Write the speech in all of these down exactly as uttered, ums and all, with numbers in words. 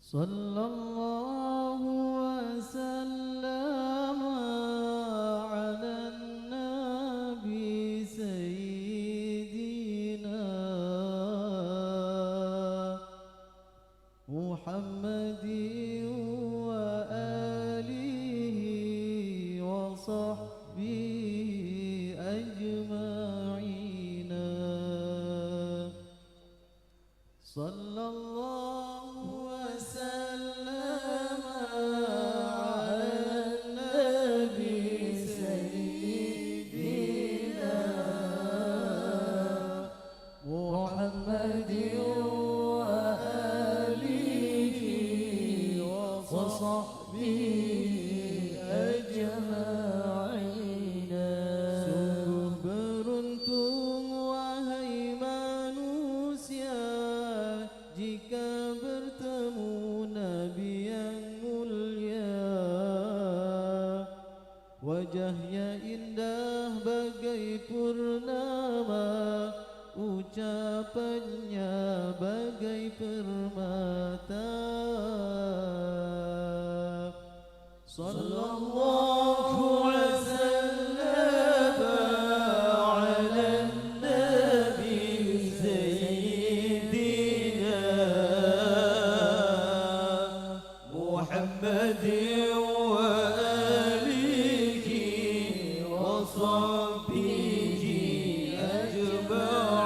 صلى الله وسلم على النبي سيدنا محمد وآله وصحبه أجمعين. صلى الله وسلم على النبي سيدنا محمد وآله وصحبه أجمعين. Sungguh beruntung, wahai manusia, jika bertemu Nabi yang mulia. Wajahnya indah bagai purnama, ucapannya bagai permata. صلى الله وسلم على النبي سيدنا محمد وآله وصحبه أجمعين.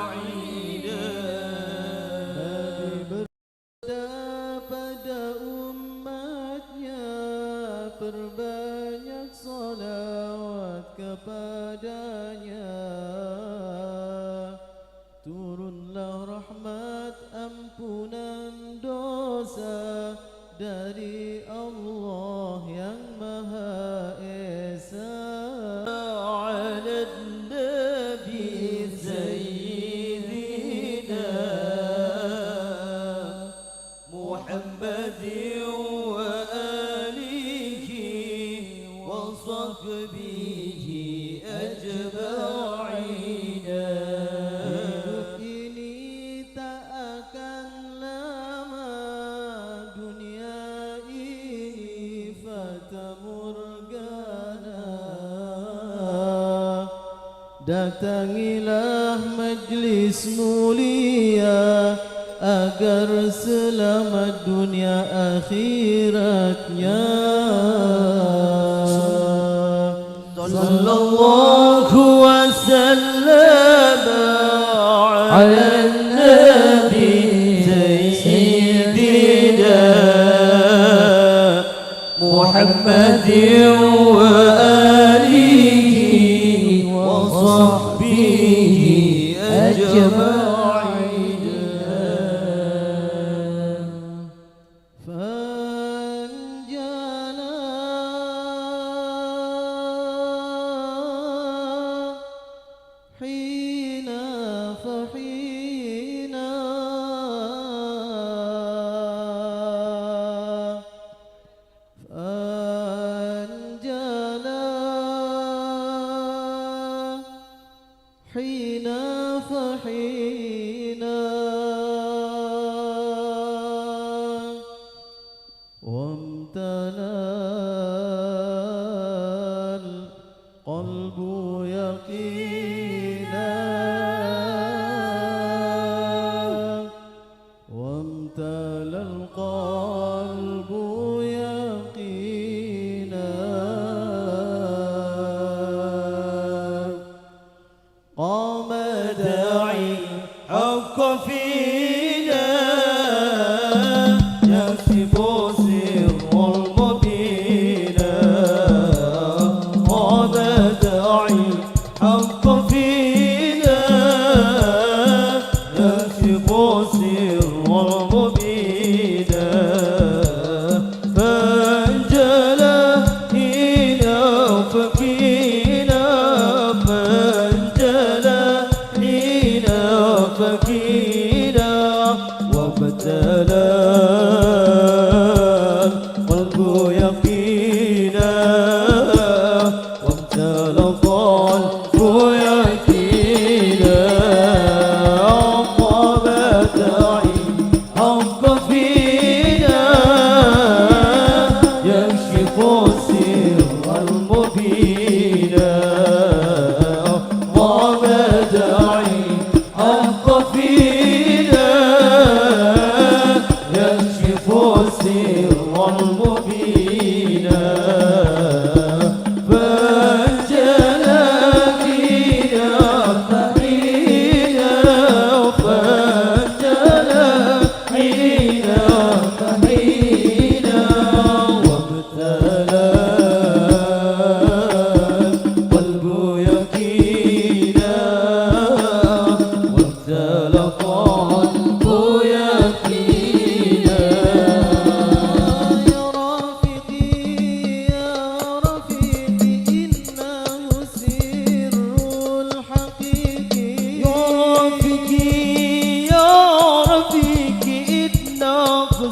Pada umatnya, perbanyak salawat kepadanya. Turunlah rahmat ampunan dosa dari Allah yang Maha Esa. على النبي سيدنا محمد وآله وصحبه أجمعين. Hidup ini tak akan lama, dunia ini fata morgana. Datangilah majlis mulia agar selamat dunia akhiratnya. صلى الله وسلم على النبي سيدنا محمد وآله وصحبه أجمعين. فانجلى حين فحينا، فانجلى حين فحينا، وامتلأ القلب يقينا، وامتلأ القلب يقينا. قام داعي الحق فينا، يكشف سر المبينا. قام داعي الحق فينا، يكشف سر المبينا.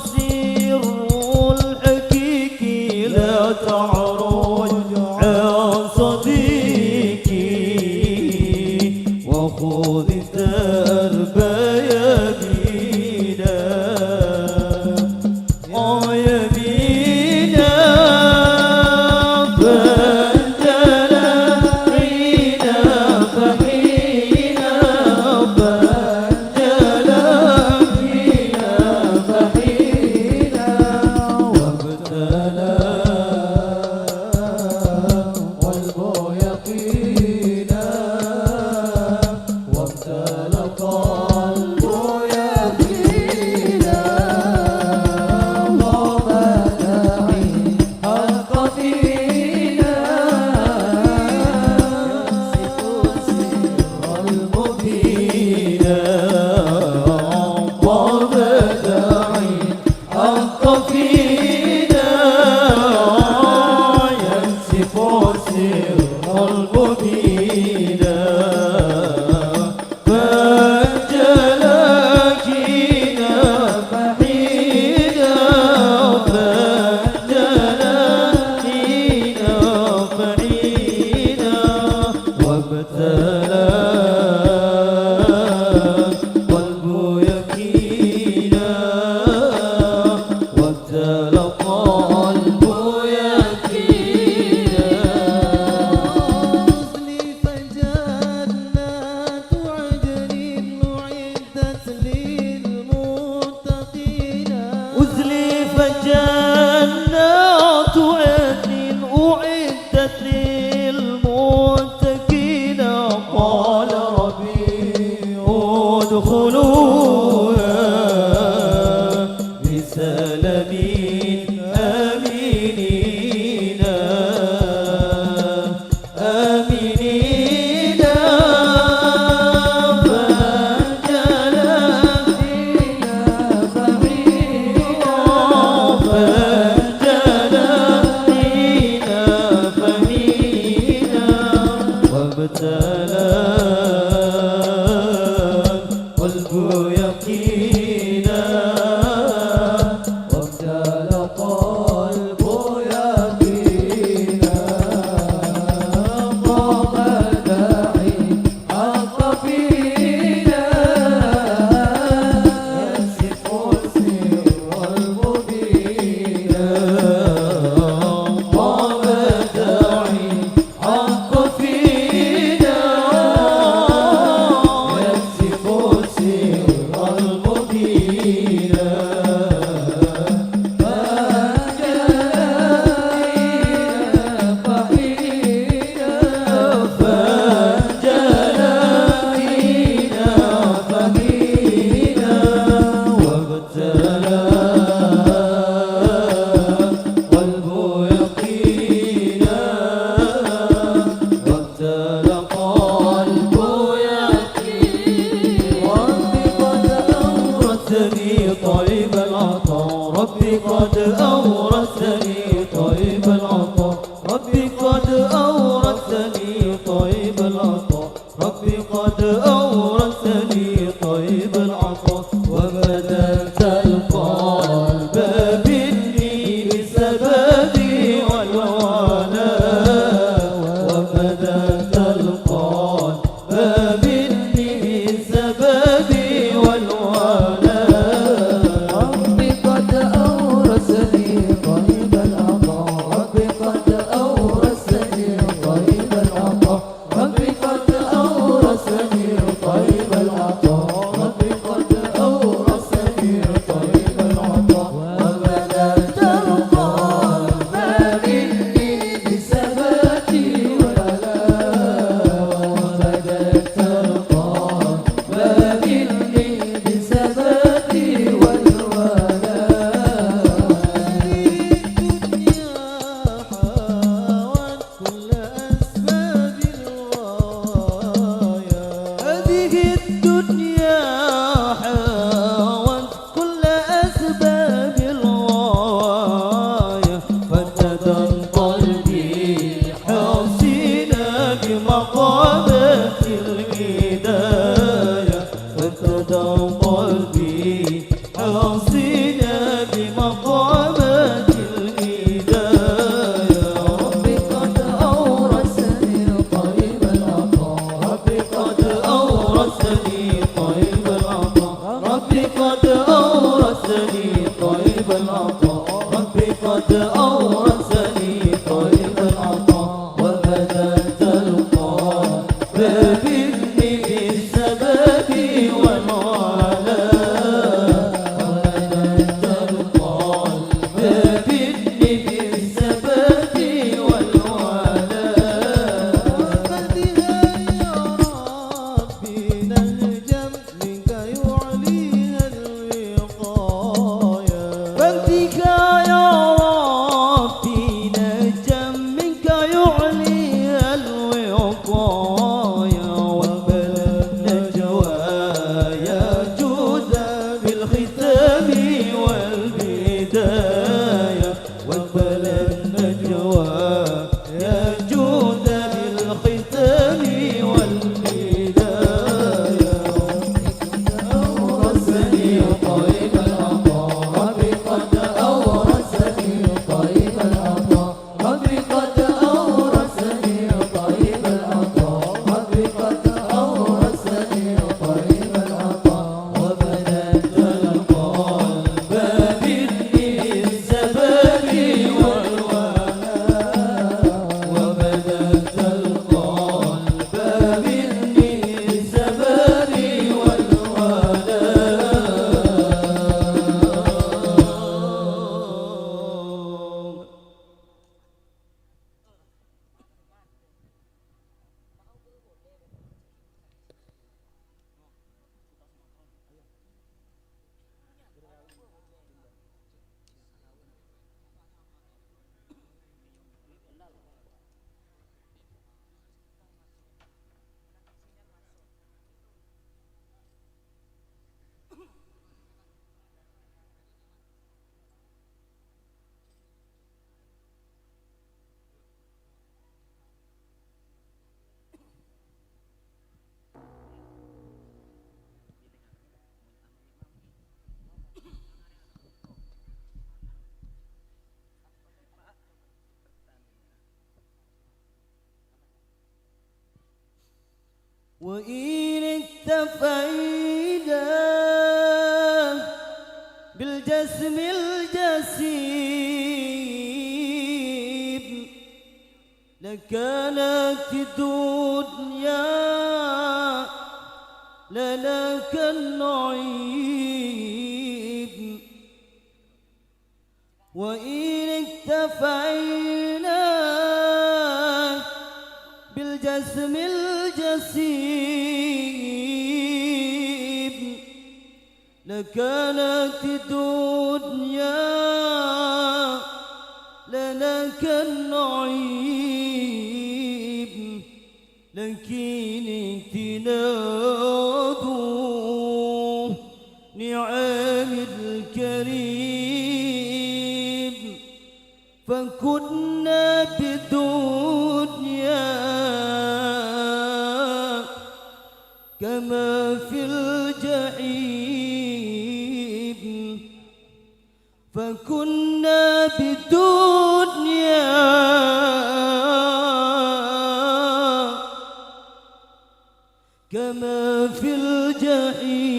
سر الحقيقي لا تعرج عن صديقي، وخذ الدرب يمينا، يمينا، فانجلى حين فحين، فانجلى حين فحين، وابتلى قلب يقينا، وابتلى قلب يقينا، ومنع الحق فينا، يكشف السر المبين، ومنع الحق فينا، يكشف السر المبين، فانجلى حين فحين، فانجلى حين فحين، وابتلى قلب يقينا، وابتلى قلب يقينا. أزلفت جنات عدن أعدت للمتقين. أزلفت جنات عدن أعدت للمتقين. قال ربي ادخلوها بسلام آمنين، آمنين، فانجلى حين فحين، فانجلى حين فحين، وابتلى قلب يقينا، وابتلى قلب يقينا، قام داعي الحق فينا، يكشف السر المبين، قام داعي الحق فينا، يكشف السر المبين، فانجلى حين فحين، فانجلى حين فحين، وابتلى قلب يقينا، وابتلى قلب يقينا. رب قد أورثتني طيب العطاء، رب قد أورثتني طيب العطاء، رب قد أورثتني طيب العطاء، رب قد أورثني طيب العطاء، وبدلت القلب مني بالسبب والولاء، وبدلت القلب مني بالسبب والولاء. رب قد أورثني مقامات الهداية. رب قد أورثني طيب العطاء. رب قد أورثني طيب العطاء. رب قد أورثني طيب العطاء. رب قد أورثني طيب العطاء. ومددت القلب بالنبي السبب والولاء. ومددت القلب بالنبي السبب والولاء. فبها يا ربي نهجا منك يعليها الوقايا. فبك يا ربي نهجا منك يعليها الوقايا. واقبل النجوى يا جود بالختام والبداية. واقبل النجوى يا جود بالختام والبداية. أورثني طيب العطاء. ربي قد أورثني طيب العطاء. ربي قد أورثني طيب العطاء. ربي قد أورثني طيب العطاء. ومددت القلب بالنسبة والولاء. ومددت القلب بالنسبة والولاء. وإن اكتفينا بالجسم الجسيم لكانت الدنيا لنا كالنعيم. وإن اكتفينا بالجسم الجسيم لكانت الدنيا لنا كالنعيم. لكن اجتناب نعم الكريم فكنا بالدنيا كما في الجحيم. فكنا بالدنيا كما في الجحيم.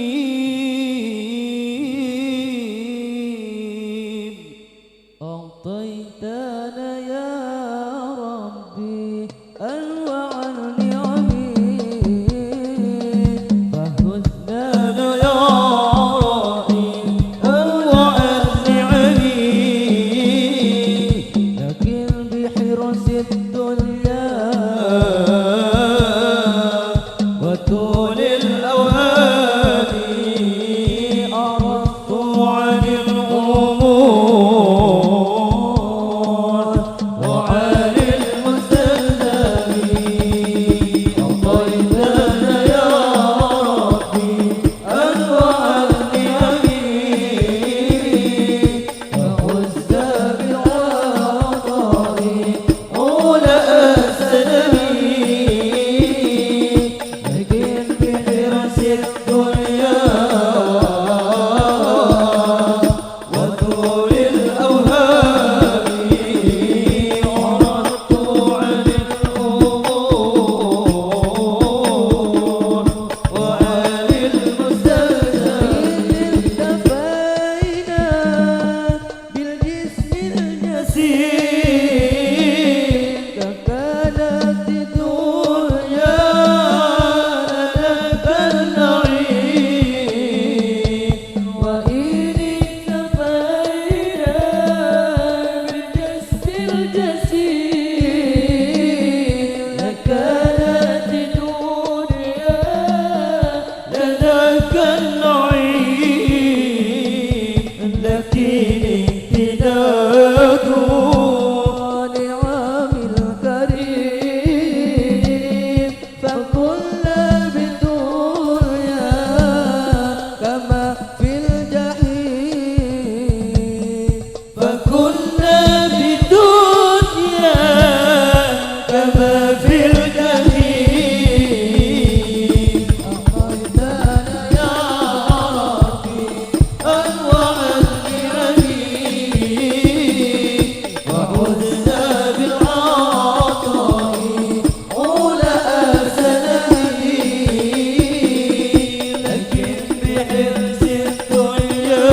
أعطيتنا يا ربي أنواع النعم، فحسنا يا ربي أنواع النعم. للأوهام عرضت عن الأمور وعن المستلزم. اكتفينا بالجسم اليسير، كفالت الدنيا لنا النعيم. وإن اكتفينا بالجسم اليسير، لكانت الدنيا لنا النعيم، لكن امتداد نعم الكريم، فكنا بالدنيا كما في الجحيم. فكنا بالدنيا كما في الجحيم. أعطيتنا يا ربي أنواع النعم، وعزنا بالعطاء أولى سنة، لكن بحرص الدنيا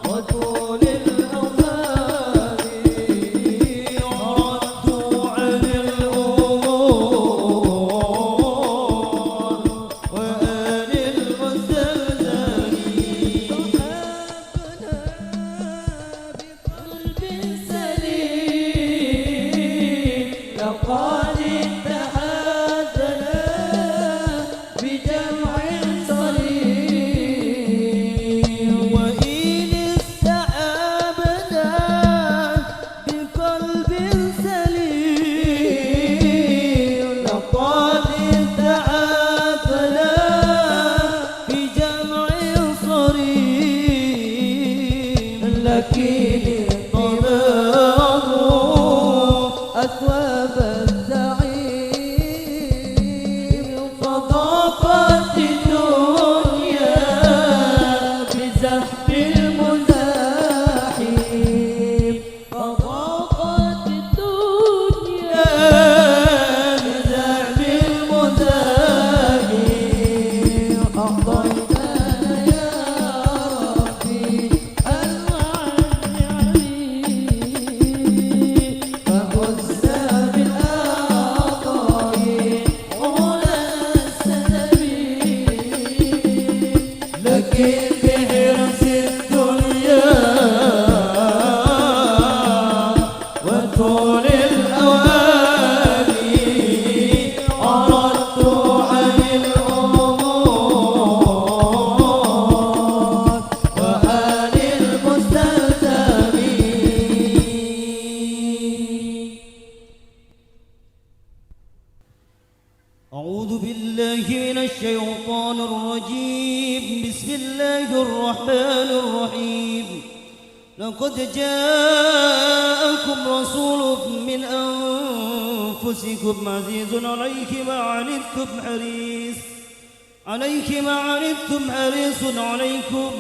وطول الأوهام عرضت عن الأمور وآل المستلزم. قلب سليم لقد اتحدنا بجمع صليب، وإن استعبنا بقلب سليم لقد اتحدنا بجمع صريم، لكن الطباع أثواب الزعيم، فضاقت الدنيا بزحف المزاحم. فضاقت الدنيا بزحف المزاحم. أعطيتنا يا ربي أنواع النعم، ففزنا بالعطاء أولى السلم. لكن بحرص الدنيا وطول الأوان عرضت عن الأمور وآل المستلزم. أعوذ بالله من الشيطان الرجيم. بسم الله الرحمن الرحيم. لقد جاءكم رسول من أنفسكم عزيز عليه ما عنتم حريص، عليه ما عنتم حريص عليكم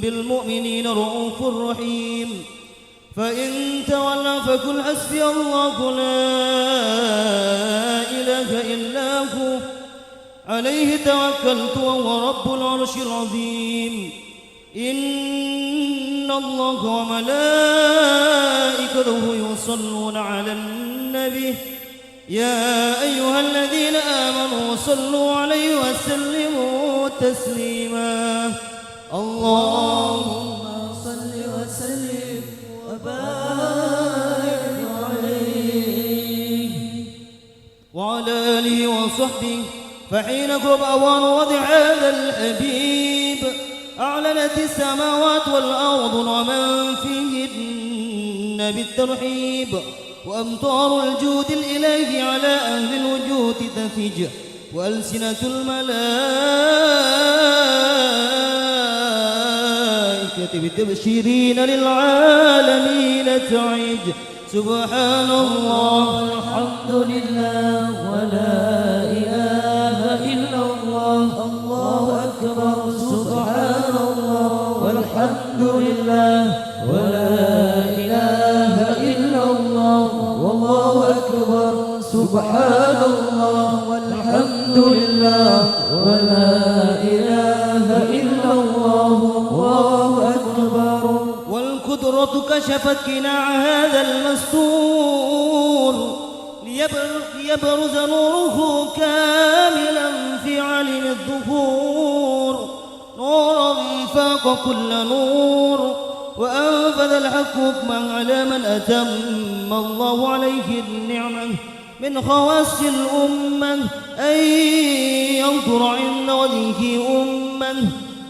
بالمؤمنين رءوف رحيم. فإن تولوا فقل حسبي الله لا إله إلا هو عليه توكلت وهو رب العرش العظيم. إن الله وملائكته يصلون على النبي، يا أيها الذين آمنوا صلوا عليه وسلموا تسليما. اللهم صل وسلم وبارك عليه وعلى آله وصحبه، فحين قرب أوان وضع هذا الحبيب أعلنت السماوات والأرض ومن فيهن بالترحيب، وأمطار الجود الإلهي على أهل الوجود تفج، وألسنة الملائكة بالتبشيرين للعالمين تعج. سبحان الله، الحمد لله، ولا إله إلا الله، الله أكبر، سبحان الله. والحمد لله ولا إله إلا الله والله أكبر. سبحان الله والحمد لله ولا إله إلا الله والله أكبر. والقدرة كشفت قناع هذا المستور ليبر-، ليبرز نوره كاملا في عالم الظهور. نورا فاق كل نور، وأنفذ الحق حكما على من أتم الله عليه النعمة من خواص الأمة، أن ينظر عند وجهه أمة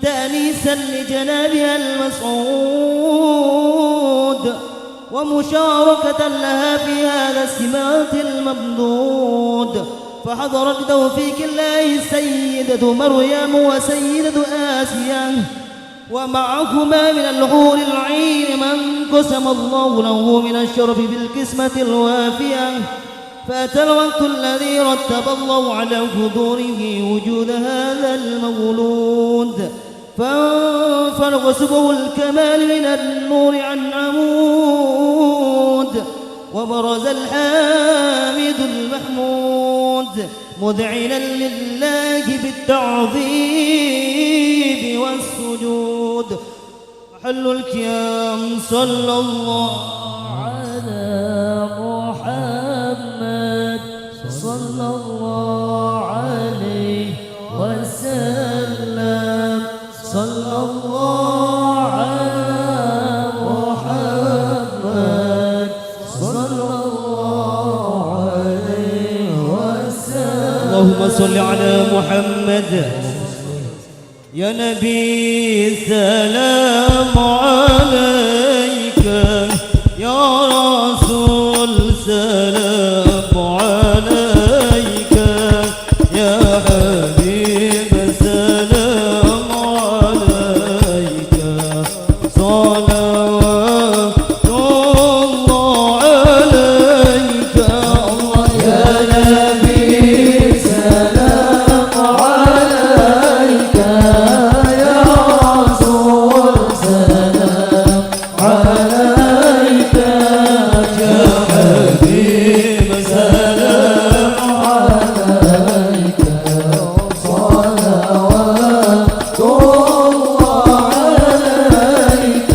تأنيسا لجنابها المسعود، ومشاركة لها في هذا السمات الممدود، فحضرت بتوفيق الله سيدة مريم وسيدة آسيا، ومعهما من الحور العين من قسم الله له من الشرف بالقسمة الوافية، فأتى الوقت الذي رتب الله على حضوره وجود هذا المولود، فانفلق سبه الكمال من النور عن عمود، وبرز الحامد المحمود مذعنا لله بالتعظيم والسجود. محل القيام. صلى الله على محمد، صلى الله عليه وسلم، صلى الله على محمد، صلى الله عليه وسلم. اللهم صل على محمد. يا نبي سلام عليك، يا رسول سلام عليك، يا حبيب سلام عليك، صلوات الله عليك. الله يا نبي سلام عليك، يا رسول سلام عليك، يا حبيب سلام عليك، صلوات الله عليك.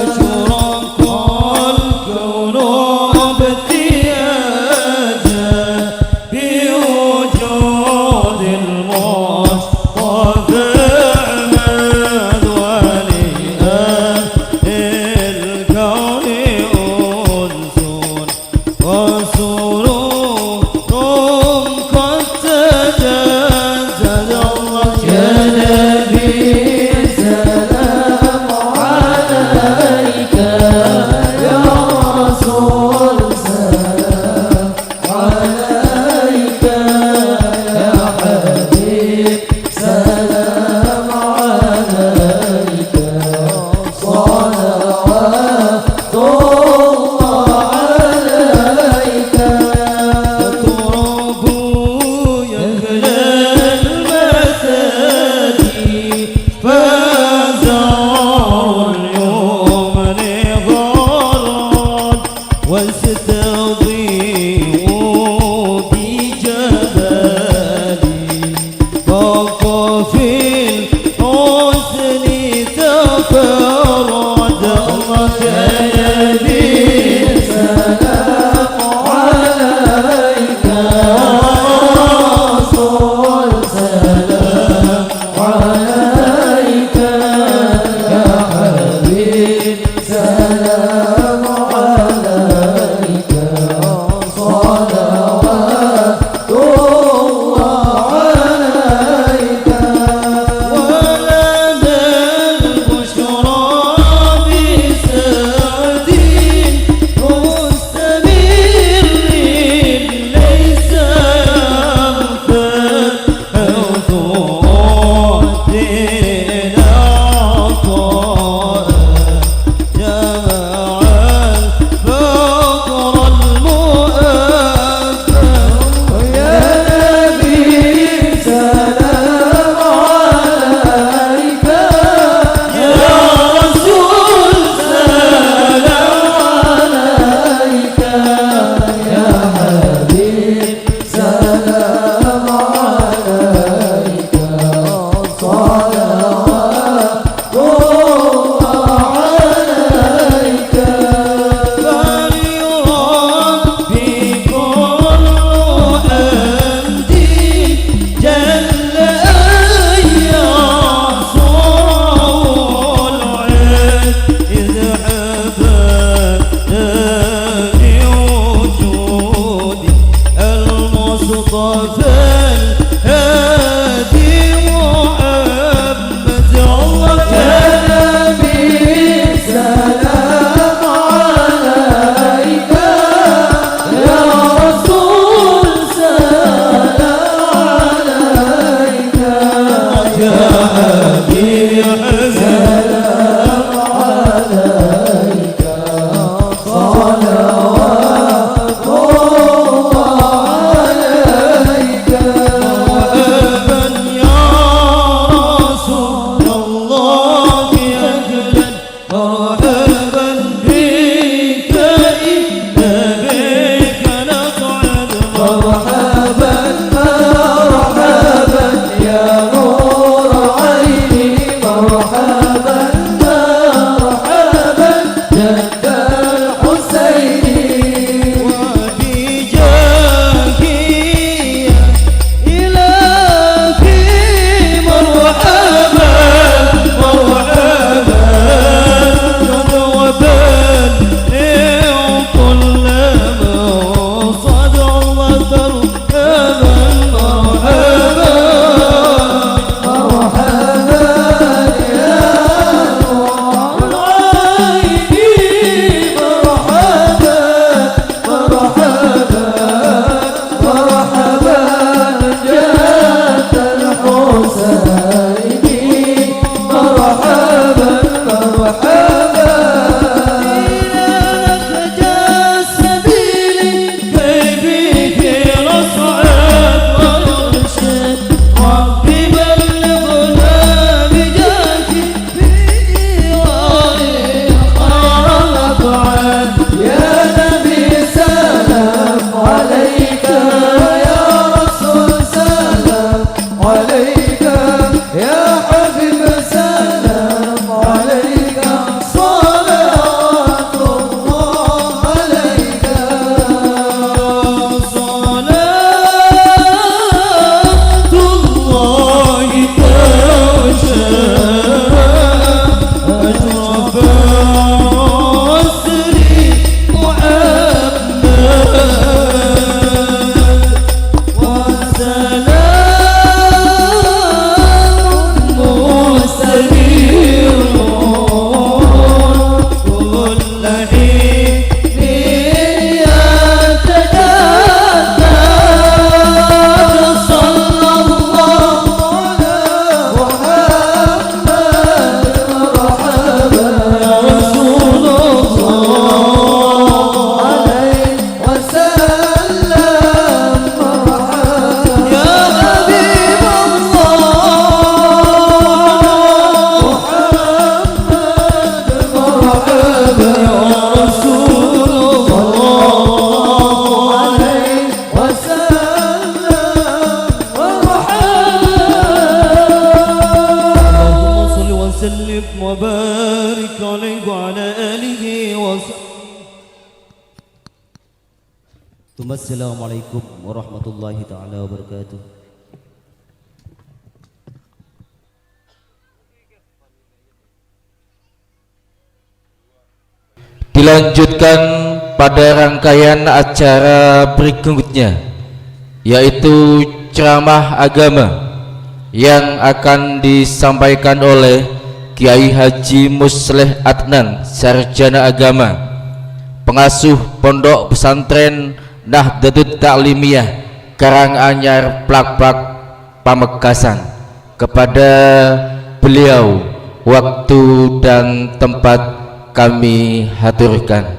أشرق الكون ابتهاجا بوجود المصطفى أحمد، ولأهل الكون أنس وسرور قد تجدد. الله يا نبي سلام عليك، يا رسول سلام عليك، يا حبيب سلام عليك، صلوات الله عليك. التراب يهدى المساجد، فزار اليمن غرد، واستضيء بجبل، فوق في الحسن تفرد. الله يا نبي سلام عليك، يا رسول سلام عليك، يا حبيب سلام عليك، صلوات الله عليك. ولدى البشرى بسعد مستمر ليس ينفد. حيث أعطينا عطاء جمع الفقر المؤبد. يا نبي سلام عليك، يا وبارك عليه وعلى آله وصحبه. ثم السلام عليكم ورحمة الله تعالى وبركاته. Dilanjutkan pada rangkaian acara berikutnya, yaitu ceramah agama yang akan disampaikan oleh Kiai Haji Musleh Adnan, Sarjana Agama, Pengasuh Pondok Pesantren Nahdlatul Ta'limiyah, Karanganyar, Plakplak, Pamekasan. Kepada beliau, waktu dan tempat kami haturkan.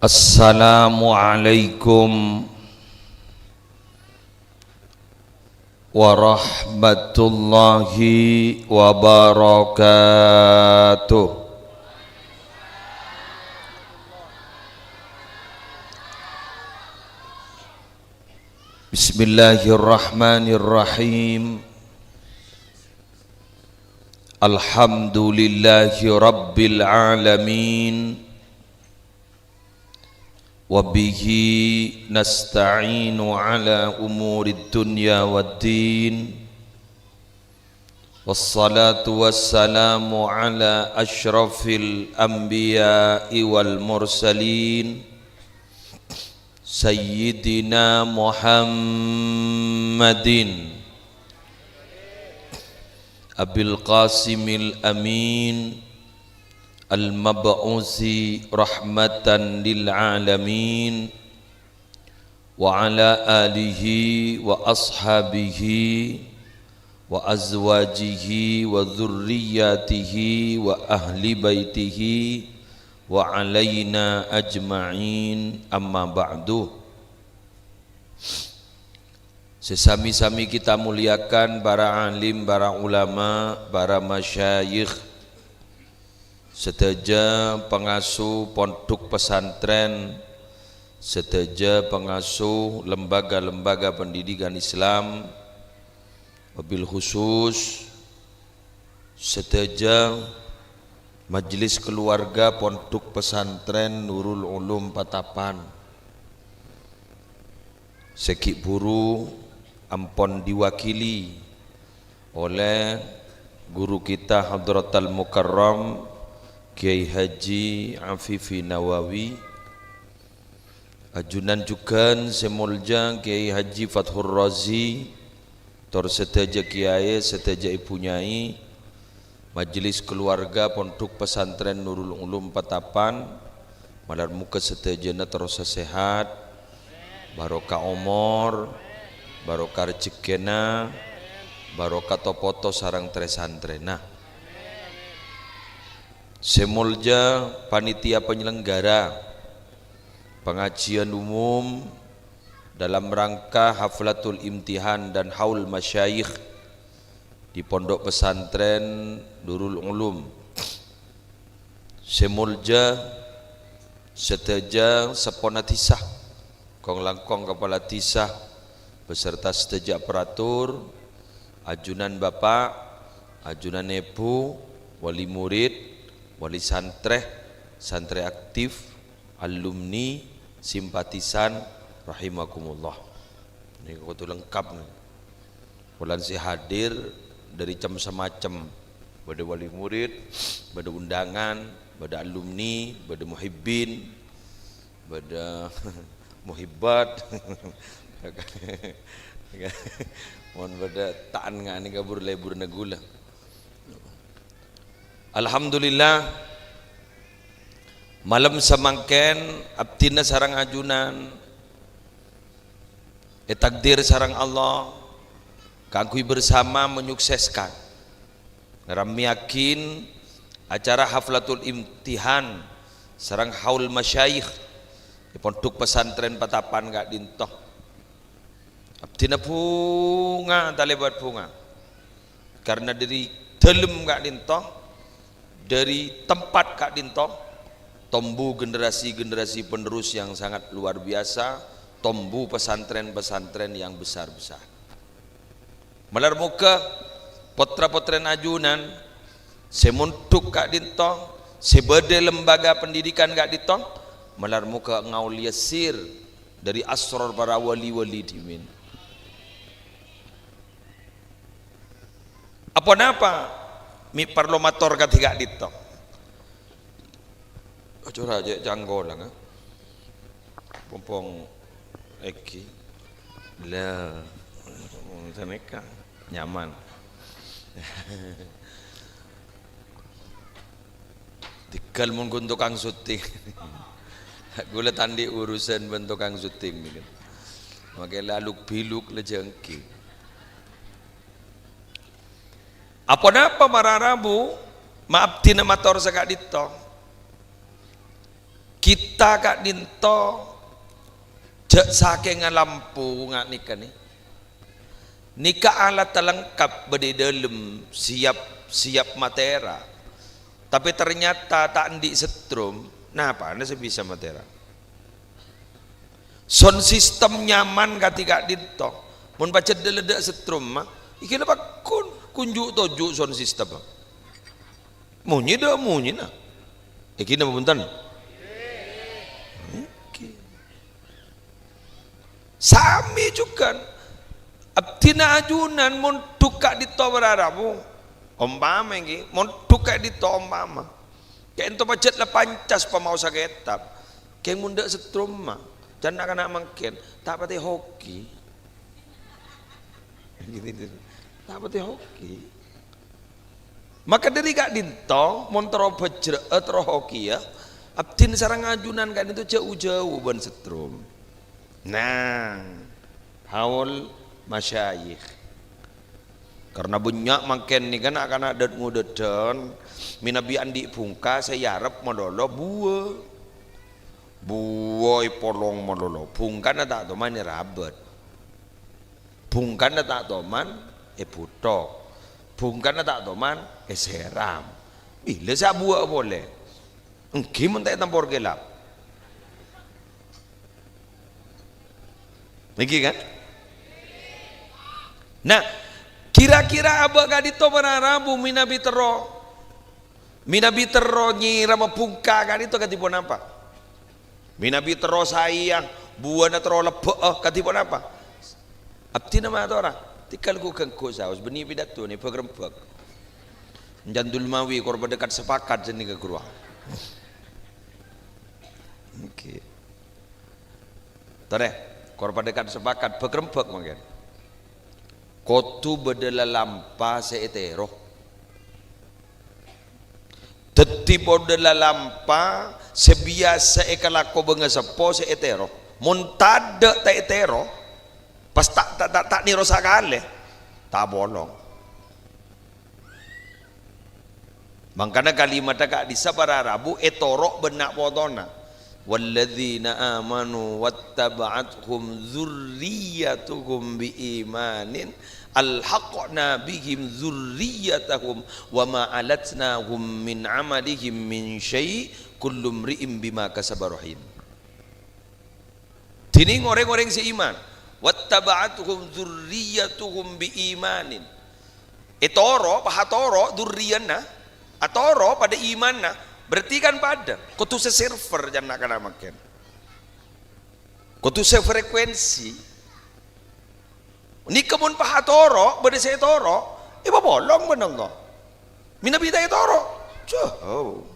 Assalamualaikum warahmatullahi wabarakatuh. Bismillahirrahmanirrahim. Alhamdulillahi rabbil alamin. Wa bihi nasta'inu ala umurid dunya waddin. Wassalatu wassalamu ala asyrafil anbiya'i wal mursalin, Sayyidina Muhammadin Abil Qasimil Amin, al-mab'usi rahmatan lil alamin, wa ala alihi wa ashabihi wa azwajihi wa dzurriyyatihi wa ahli baitihi wa alaina ajma'in, amma ba'du. Sè sami-sami kita muliakan para alim, para ulama, para masyayikh, sadhâjâ pangasuh pondhuk pesantren, sadhâjâ pangasuh lembaga-lembaga pendidikan Islam, wabil khusus sadhâjâ majelis keluarga Pondhuk Pesantren Nurul Ulum Patapan, sè ghi' bhuru ampon diwakili oleh guru kita Hadratal Mukarram Kiai Haji Afifi Nawawi, ajunan jhughân sè molja Kiai Haji Fathur Razi, tor sadhâjâ kiai, sadhâjâ èbhu nyai, majelis keluarga Pondhuk Pesantren Nurul Ulum Patapan, malar moghâ sadhâjâna terrosa sehat, barokah omor, barokah rejekkèna, barokah to-poto sareng trè-santrèna. Sè molja panitia penyelenggara, pengajian umum dalam rangka haflatul imtihan dan haul masyayikh di Pondok Pesantren Nurul Ulum. Sè molja sadhâjâ seppona dhisa, kong-langkong kapala dhisa, beserta sadhâjâ aparatur, ajunan bapa', ajunan èbhu, wali murid, wali santrè, santrè aktif, alumni, simpatisan, rahimakumullah. Nèko kodhu lengkap, nèko. Polana sè hadir dhâri cem-, samacem. Bâdâ wali murid, bâdâ undangan, bâdâ alumni, bâdâ muhibbin. Bâdâ muhibbat. Mon bâdâ ta'an ngani kabur leburna ghulâ. Alhamdulillah, malem samangkèn abdhina sareng ajunan ètakdir sareng Allah kaangghuy bersama menyukseskan, ngarammèyaghin acara haflatul imtihan sareng haul masyayikh è Pondhuk Pesantren Patapan ka'dhinto. Abdhina bhunga talèbât bhunga. Karna dhâri dhâlem ka'dhinto, dhâri tempat ka'dhinto, tombu generasi-generasi penerus yang sangat luar biasa, tombu pesantren-pesantren yang besar-besar. Malar moghâ potra-potrèna ajunan sè mondhuk ka'dhinto, sè bâdâ lembaga pendidikan ka'dhinto, malar moghâ ngaollèya sir dhâri asror para wali-wali dhimèn. Aponapa mè' parlo mator kadhi ka'dhinto? Aco rajâ cangkolang, ah. Pompong èngghi. Lah, wong sanèka nyaman. Tèghâl mon ghun tokang syuting. Ghulâ ta' andi' urusan bân tokang syuting nèka. Makè laluk-biluk la jhânggi. Aponapa para rabu ma' abdhina mator saka'dhinto? Kita ka'dhinto jhâ' sakènga lampu nga' nèka nè. Nèka alat lengkap bâdâ è dhâlem, siap, siap matèra. Tapè ternyata ta' andi' setrum, napana sè bisa matèra? Sound system nyaman kadhi ka'dhinto. Mon pajhât dâ-, ledda' setrum, ma, èngghi la pagghun, kunju' toju' sound system. Monyè dâ' monyèna. Èngghi napa bhunten? Èngghi. Samè jhughân. Abdhina ajunan mondhuk ka'dhinto para rabu. Ompama èngghi, mondhuk ka'dhinto ompama. Ka'dhinto pajhât la pancas pamaosa kètab. Kèng mon dâ' setrum, ma, can na'-kana' mangkèn, ta' patè hoki. Ta' patè hoki. Maka dhâri ka'dhinto, mon terro bhâjrâ'â, terro hokiya, abdhina sareng ajunan ka'dhinto jhâu-jhâu bân setrum. Nang, haul masyayikh. Karna bânnya' mangkèn nèka na'-kana' dhât-ngodâdhân, mènabi andi' bhungka sè èarep malolo buwâ. Buwâ èpolong malolo, bhungkana ta' toman èrabât. Bhungkana ta' toman èbhuthok. Bhungkana ta' toman èsèram. Bilâ sè abuwâ'â polè? Èngghi mon ta' è tempor kèlap. Nèkè, kan? Nah, kira-kira abâ' ka'dhinto para rabu mènabi terro, mènabi terro nyèrama bhungka ka'dhinto kadhi ponapa? Mènabi terro saèya, buwâna terro lebbâ'â kadhi ponapa? Abdhina matora, tèghâl ghu-ghângghu saos, bânnè pidato nè bâk-rembâk. Encan Dulmawi kor padâ kan-, sapakat jhâ' nèka ghâruwa. Oke. Torè, kor padâ kan-, sapakat bâk-rembâk mangkèn. Kodhu bâdâ lalampa sè ètèro. Dhâddhi bâdâ lalampa sè biyasa èkalako bângaseppo sè ètèro. Mon tadâ' ta' ètèro, pas ta', ta', ta', ta' nèro sakalè, ta' apolong. Mangkana kalimatta ka'dhissa' para rabu ètoro' bân na' potona. "Walladzina amanu wattaba'athum dzurriyyatuhum biimanin alhaqna bihim dzurriyyatahum wa ma alatnahum min amalihim min syai', kullu mri'in bima kasaba rahin." Dhinèng orèng-orèng sè iman, "Wattaba'athum dzurriyyatuhum biimanin." Ètoro', pas atoro' dzurriyyana, atoro' padâ imanna, berarti kan padâ. Kodhu sè server jhâ' na'-kana' mangkèn. Kodhu sè frekuensi. Nèka mon pas atoro', bâdâ sè ètoro', èpapolong bân Allah. Mènabi ta' ètoro', jhâu.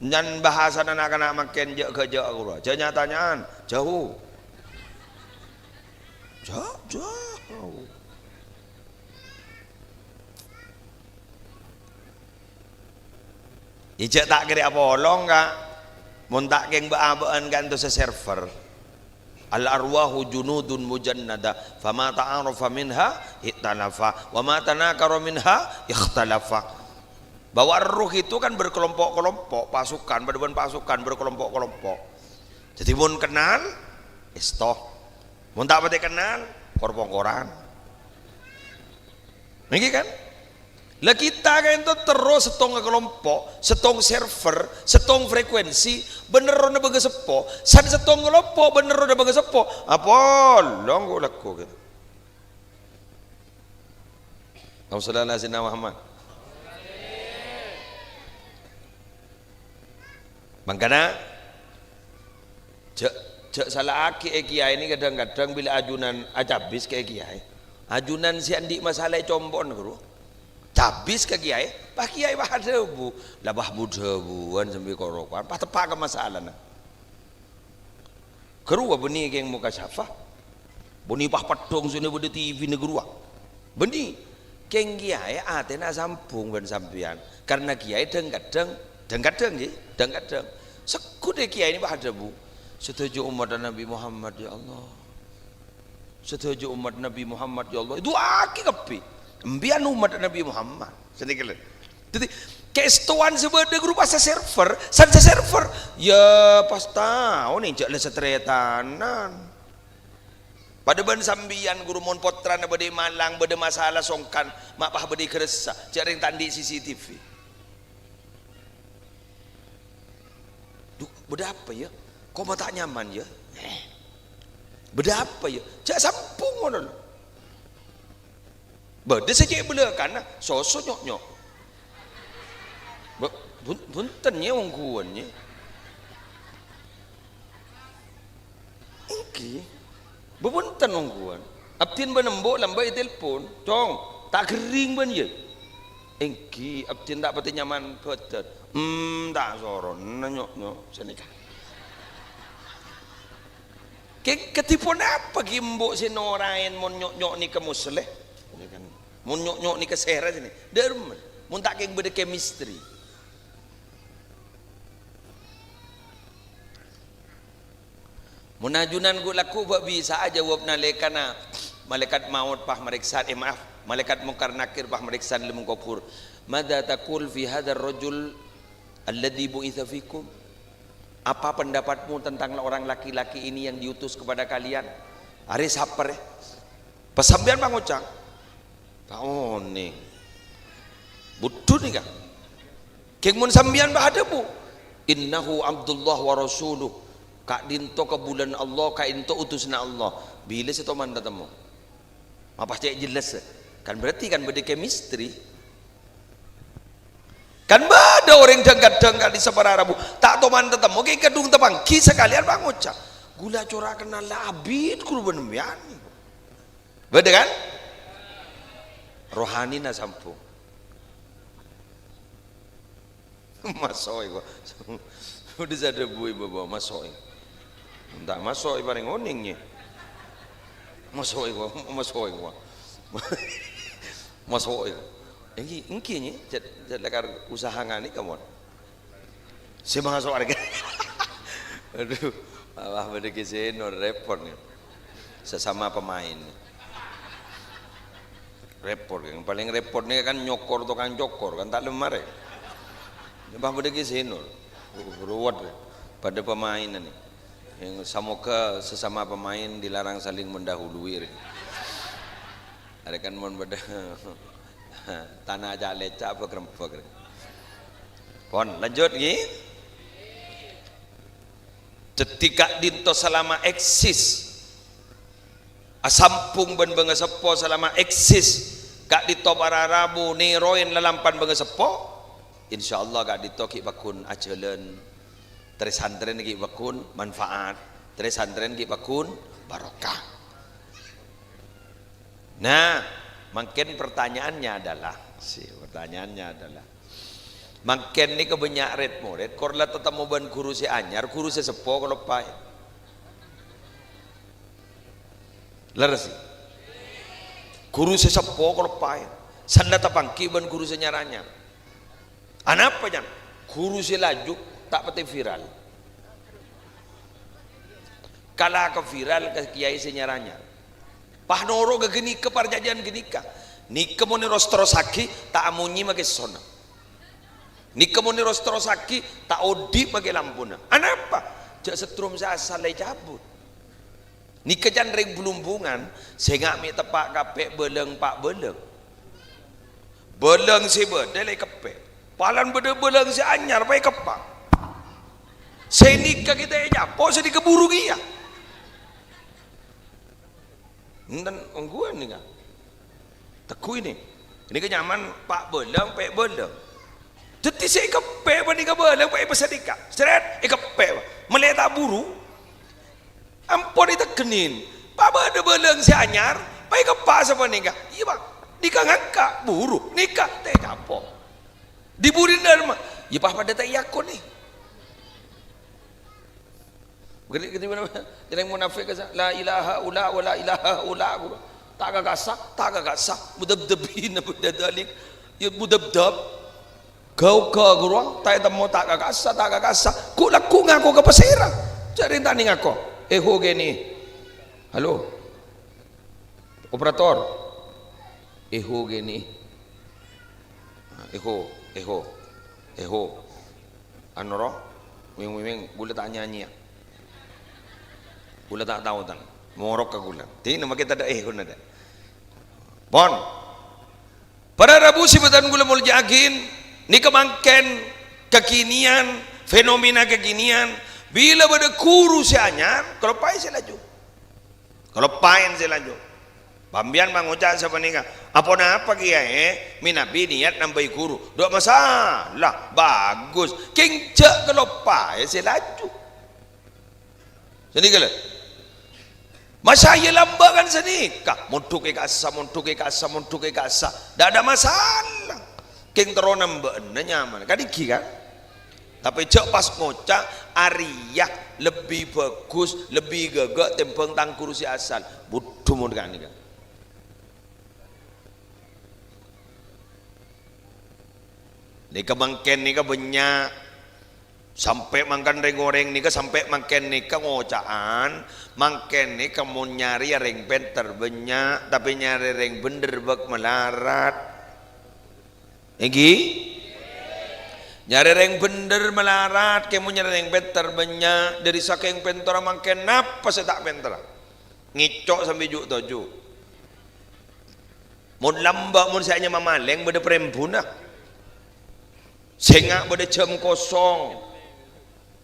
Nyan bhâsana na'-kana' mangkèn jâ'-, ghâjâ' ghâruwa. Jâ' nya-tanya'an, jhâu. Jhâ-, jhâu. Ijâ' ta' kèra apolong, Ka'. Mon ta' kèng bâ'-abâ'ân ka'ènto sè server. "Al-arwahu junudun mujannada, fama ta'arafa minha iktalafa, wa ma tanakara minha ikhtalafa." Bahwa roh itu kan berkelompok-kelompok, pasukan, padâ bân pasukan, berkelompok-kelompok. Jadi, mon kennal, èsto. Mon ta' patè kennal, kor-pongkoran. Ngghi kan? La kita ka'ènto terro sèttong kalompok, sèttong server, sèttong frekuensi, bân rowa bângaseppo, san sèttong kalompok bân rowa bângaseppo, apolong ghu' lagghu' kènto. Allahumma shalli ala sayyidina Muhammad. Mangkana, jâ', jâ' sala'aghi è kèyaè nè kadhâng-kadhâng bilâ ajunan acabis ka kèyaè. Ajunan sè andi' masalah è compo'na, ghuru. Cabis ka kèyaè, pas kèyaè pas adhâbu. La pas bu-dhâbuwân sambi kor-rokoran, pas teppa' ka masalana. Ghâruwa bânnè kèng mokasyafah. Bânnè pas peddhong sè bâdâ T V-na ghâruwa. Bânnè. Kèng kèyaè atèna asambhung bân sampèyan. Karna kèyaè dhâng-kadhâng, dhâng-kadhâng, ghi, dhâng-kadhâng. Segghut è kèyaè nè pas adhâbu, "Sadhâjâ ommatta Nabbhi Muhammad, ya Allah. Sadhâjâ ommat Nabbhi Muhammad, ya Allah." Èdu'aaghi kabbhi. Embiyan ommat Nabbhi Muhammad. Sanèka lho. Dhâddhi, kaèstowan sè bâdâ ghâruwa pas saserver, san saserver. Ya, pas tao nè jâ' la sataretanan. Padâ bân sampèyan, ghuru, mon pottrana bâdâ è Malang, bâdâ masalah songkan, ma' pas bâdâ è Garessa, jâ' rèng ta' andi' C C T V. "Dhu, bâdâ apa, ya? Kok ma' ta' nyaman, ya? Eh, bâdâ apa, ya?" Jâ' sambhung ngono, lho. Bâdâ sè cè' bâlâkana, soso nyo'-nyo'. Bâ-, bun-, bhunten, Nyè, ongghuwân, Nyè. Èngghi. Bhunten, ongghuwân. Abdhina bân embu' lambâ' ètelpon. "Cong, ta' ghâring bân, yâ?" "Èngghi, abdhina ta' patè nyaman bhâdhân." "Hmm, ta' sorona nyo'-nyo' sanèka." Kè-, kadhi ponapa ghi' embu' sè noraèn mon nyo'-nyo' nèka moslè? Mon nyo'-nyo' nèka sèra sini, dâremma. Mon ta' kèng bâdâ chemistry. Mon ajunan ghu' lagghu' bâ' bisa'a jâwâb nalèkana Malaèkat Maut pas marèksa, eh, maaf, Malaèkat Mungkar Nakir pas marèksa è alam kobhur. "Madza taqul fi hadzal rajul alladzi bu'itsa fikum?" Apa pendapatmu tentang orang laki-laki ini yang diutus kepada kalian? Arè sapa rè? Pas sampèyan pangoca', "Ta' onèng." Budhu nèka. Kèng mon sampèyan pas adhâbu, "Innahu Abdullah wa Rasuluh." Ka'dinto kabulâna Allah, ka'dinto utusanna Allah. Bilâ sè toman tatemmo? Ma' pas cè' jelas. Kan berarti kan bâdâ chemistry. Kan bâdâ orèng dhâng-kadhâng ka'dinto sapararabu. Ta' toman tatemmo, kèng kadhung tapangghi sakalèyan pangoca', "Ghulâ cora' kennal abit ghuru bân sampèyan." Bâdâ kan? Rohanina sambhung. Maso'è, kok. Udah sadhâbu, Bapak, maso'è. Ta' maso'è parèng onèng, Nyè. Maso'è, kok. Maso'è, kok. Maso'è. Èngghi, èngghi, Nyè. Jhât, jhât lakar usaha nganè, kamon. Sè maso' arèya. Adhu, Allah bâdâ Ki Zainur, rèpot, nè. Sesama pemain. Rèpot, yang paling rèpot nè kan nyokor, tokang cokor, kan ta' lem marè. Nè, pas bâdâ Ki Zainur. Ruwet, padâ pemain nè. Yang semoga sesama pemain dilarang saling mendahului, rè. Arè kan mon bâdâ tana ca'-lèca' apa grembek, rè. Pon, lanjut, ngghi. Dhâddhi ka'dinto salama èksis, asambhung bân bângaseppo salama èksis, ka'dinto para rabu nèrowèn lalampan bângaseppo, insyaallah ka'dinto ghi' pagghun ajhâlân, trè-santrèna ghi' pagghun manfaat, trè-santrèna ghi' pagghun barokah. Nah, mangkèn pertanyaannya adalah, si, pertanyaannya adalah, Mangkèn nèka bânnya' rèd-morèd, kor la tatemmo bân ghuru sè anyar, ghuru sè seppo kaloppaè. Lerres, è? Ghuru sè seppo kaloppaè. Sè la tapangghi bân ghuru sè nyar-anyar. Anapa, Cang? Ghuru sè laju ta' patè viral. Kala ka viral ka kiai sè nyar-anyar. Pas noro' ka ghânèka parjhâjhiyân ghânèka. Nèka mon èros-terrossaghi, ta' amonyè makè sona. Nèka mon èros-terrossaghi, ta' odi' makè lampona. Anapa? Jhâ' setrum sè asalla ècabut. Nèka can rèng Blumbungan, sènga' mè' teppa' kabbhi bâlâng pa' bâlâng. Bâlâng sè bâdâ la èkeppè'. Palan bâdâ bâlâng sè anyar, pas èkeppa'. Sè nèka ghi' ta' ècapo', sè nèka buru kèya. Enten ongghuwân nèka. Tegghu' ini. Nèka nyaman pa' bâlâng, pè' bâlâng. Dhâddhi sè èkeppè' panèka bâlâng, pè' èpèssè nèka. Srèt, èkeppè', Pak. Mellè ta' buru. Ampon ètegghennin. Pa' bâdâ bâlâng sè anyar, pas èkeppa' sapanèka. Iyâ, Pak. Nèka ngangka', buru. Nèka ta' ècapo'. Dhi-budhina dâ' remma. Iyâ, pas padâ ta' èakonè. Ghâri-, ghâri-, ghâri-, ghâri-, munafik kassa', "La ilaha ula wa la ilaha ula," ghuru. Ta' kakassa, ta' kakassa, mudabdabina ba'da dzalik. Ya, mudabdab. Ghu-ghu, ghuru, ta' ètemmo, ta' kakassa, ta' kakassa. Ghu', lagghu' ngako ka pasèra. Jhâ' rèng ta' nèng ngako. Eho kènè. Halo. Operator. Eho kènè. Eho, eho, eho. Anu ro, wing-wing, ghulâ ta' nya-nyèya. Ghulâ ta' tao, tan. Morok ka ghulâ. Dina makè tadâ' eho nada. Pon. Para rabu sè bhâdhân ghulâ molja'aghi, nèka mangkèn kekinian, fenomena kekinian, bilâ bâdâ ghuru sè anyar, kaloppaè sè laju. Kaloppaè sè laju. Bâ' sampèyan mangoca' sapanèka, "Aponapa, Kèyaè, mènabi niyat nambâi ghuru?" Dâ' masalah, bagus. Kèng jhâ' kaloppaè sè laju. Sanèka, lè. Masa iyâ lambâ' kan sanèka? Mondhughi kassa, mondhughi kassa, mondhughi kassa. Dâ' adâ' masalah. Kèng terro nambâ'âna nyaman. Kan èngghi, kan? Tapè jhâ' pas ngoca', "Arèya lebbi bhâghus, lebbi ghâghâ' tèmbhâng tang ghuru sè asal." Budhu mon ka'nèka. Nèka mangkèn nèka bânnya'. Sampè' mangkèn rèng-orèng nèka, sampè' mangkèn nèka ngoca'an, mangkèn nèka mon nyarè rèng pènter bânnya', tapè nyarè rèng bhendher bâk malarat. Èngghi? Nyarè rèng bhendher malarat, kèng mon nyarè rèng pènter bânnya', dâri sakèng pènterra mangkèn napa sè ta' pènterra? Ngèco' sampè' ju'-toju'. Mon lambâ', mon sè anyama malèng bâdâ prèmbuna. Sènga' bâdâ jhâm kosong.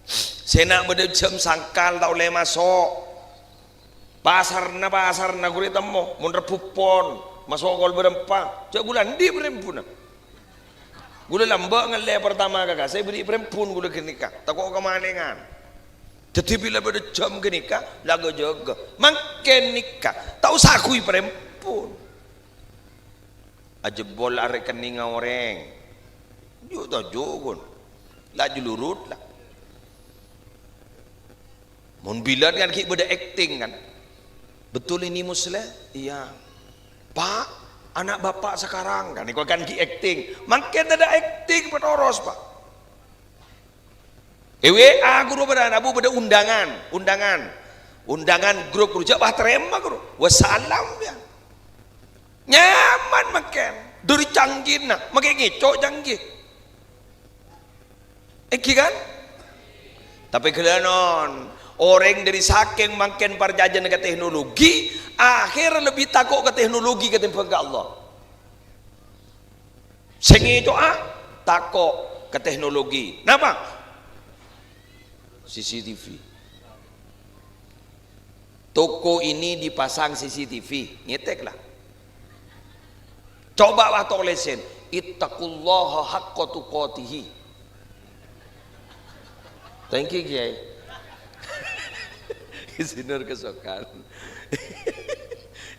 Sènga' bâdâ jhâm sangkal ta' ollè maso'. Pasarna, pasarna ghuru ètemmo, mon Rebbhu pon, maso' kol bârâmpa. Jhâ' ghulâ andi' prèmbuna. Ghulâ lambâ' ngallè partama ka kassa' èbâghi prèmbun ghulâ ghânèka, tako' kamalèngan. Dhâddhi bilâ bâdâ jhâm ghânèka, la ghâ-jâghâ. Mangkèn nèka, ta' osa ghuy prèmbun. Ajebol arèkènèngnga orèng. Ju'-toju' ghun. La jhulurut la. Mon bilân kan ghi' bâdâ akting kan. "Betul ini Musleh?" "Iya." "Pak, anak Bapak sekarang," kan, èko kan ghi' akting. Mangkèn tadâ' akting, patoros, Pak. È W A ghuru bâdâ, abu bâdâ undangan, undangan. Undangan grup ghuru, jhâ' pas tarèma ghuru. Wassalam ya. Nyaman mangkèn. Dâri canggihna, makè ngèco' canggih. Èngghi kan? Tapè ghellâ' non, orèng dâri sakèng mangkèn parcajâna ka teknologi, akhèrra lebbi tako' ka teknologi katèmbhâng ka Allah. Sè ngèco'a tako' ka teknologi. Napa? C C T V. Toko ini dipasang C C T V. Ngètèk la. Coba wa tolèsèn, "Ittaqullaha haqqa tuqatihi." Thank you, Kiai. Sinur kesokan.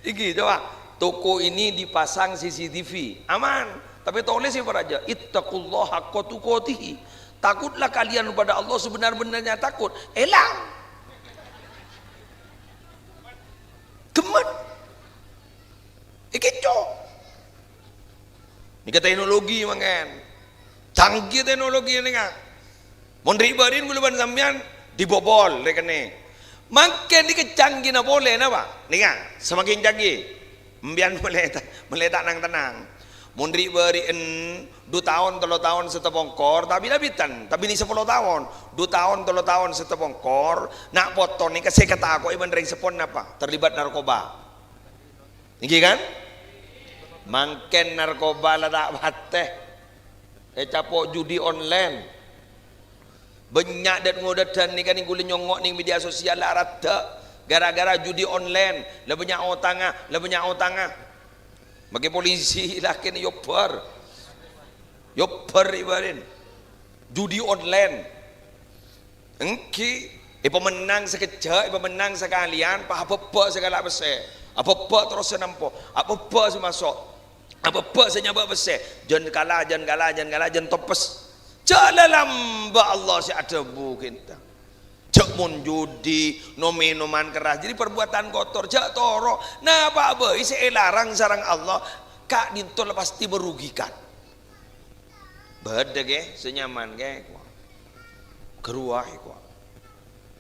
Iki, coba. "Toko ini dipasang C C T V." Aman. Tapè tolèsè parajâ, "Ittaqullaha haqqa tuqatihi." Takutlah kalian kepada Allah sebenar-benarnya takut. Èlang. Ghemmet. Èkèco'. Nèka teknologi mangkèn. Canggih teknologi nèka. Mon ri'-bâri'en kaulâ bân sampèyan dibobol rèkenna. Mangkèn nèka canggihna polè napa? Nèka, semakin canggih. Sampèyan mèlè ta', mèlè ta' nang-tennang. Mon ri'-bâri'en du taon, tello taon sè tapongkor, ta' bit-abitan, ta' binè' sapolo taon, du taon, tello taon sè tapongkor, na' poto nèka sè èkatako'è bân rèng seppon napa? Terlibat narkoba. Èngghi kan? Mangkèn narkoba la ta' patè. Ècapo' judi online. Bânnya' dât-ngodâdhân nèka nèng kaulâ nyongngo' nèng media sosial la aradda gara-gara judi online. La bânnya' otangnga, la bânnya' otangnga. Makè polisi lakèna èobbhâr. Èobbhâr èbâlin. Judi online. Èngghi, èpamennang sakejjhâ', èpamennang sakalèyan, pas abâbbhâ' sè kala' pèssè. Abâbbhâ' terros sè nampo, abâbbhâ' sè maso', abâbbhâ' sè nyabâ' pèssè. Jân kala, jân kala, jân kala, jân toppes. Jhâ' la lambâ' Allah sè adhâbu ghânta. Jhâ' mon judi, nom-mènoman kerras, jadi perbuatan kotor, jhâ' toro'. Napa'a bhâi sè èlarang sareng Allah, ka'dinto la pastè merugikan. Bâdâ, kè, sè nyaman, kè, kowa. Ghâruwa, kowa.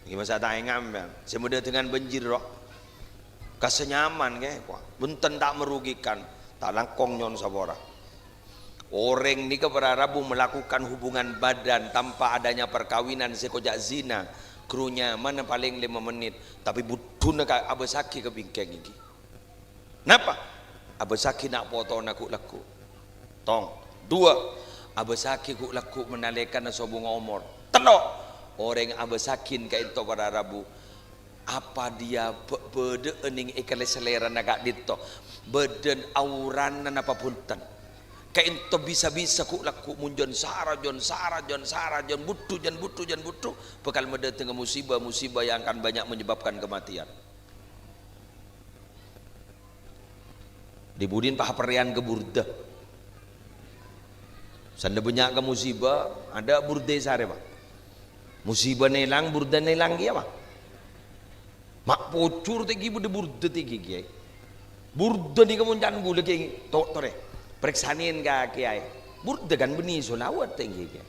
Nèka masa ta' èngam, sampèyan. Sè madâtengan banjir, ro. Ka sè nyaman, kè, kowa. Bhunten ta' merugikan. Ta' langkong nyo'on sapora. Orèng nèka para rabu melakukan hubungan badan tanpa adanya perkawinan sè koca' zina. Ghâruwa nyamana palèng lèma mennit. Tapè bhuddhuna ka-, abâssaghi ka bingkèng èngghi. Napa? Abâssaghi na' potona ghu'-lagghu'. Tong. Duwâ', abâssaghi ghu'-lagghu' manalèkana sobungnga omor. Tello', orèng abâssaghin ka'dinto para rabu. Apa dia bâ-, bâdâ'â nèng è kalè salèrana ka'dinto? Bâdân aurana napa bhunten? Ka'dinto bisa-bisa ghu'-lagghu' mon jân sara, jân sara, jân sara, jân bhuddhu, jân bhuddhu, jân bhuddhu, bhâkal madâtengnga musibah-musibah yang akan banyak menyebabkan kematian. Di budina pahaperrèyan ka burdâ. Sanda bânnya' ka musibah, adâ' burdâ sarè, Pa'. Musibah nèlang, burdâ nèlang kèya, Pa'. Ma' pojhur tèngghi bâdâ burdâ tèngghi, Kèyaè. Burdâ nèka mon can ghulâ, Kèyaè. To-, torè. Parèksanè ka Kèyaè. Burdâ kan bânnè sholawat tèngghi, Kèyaè.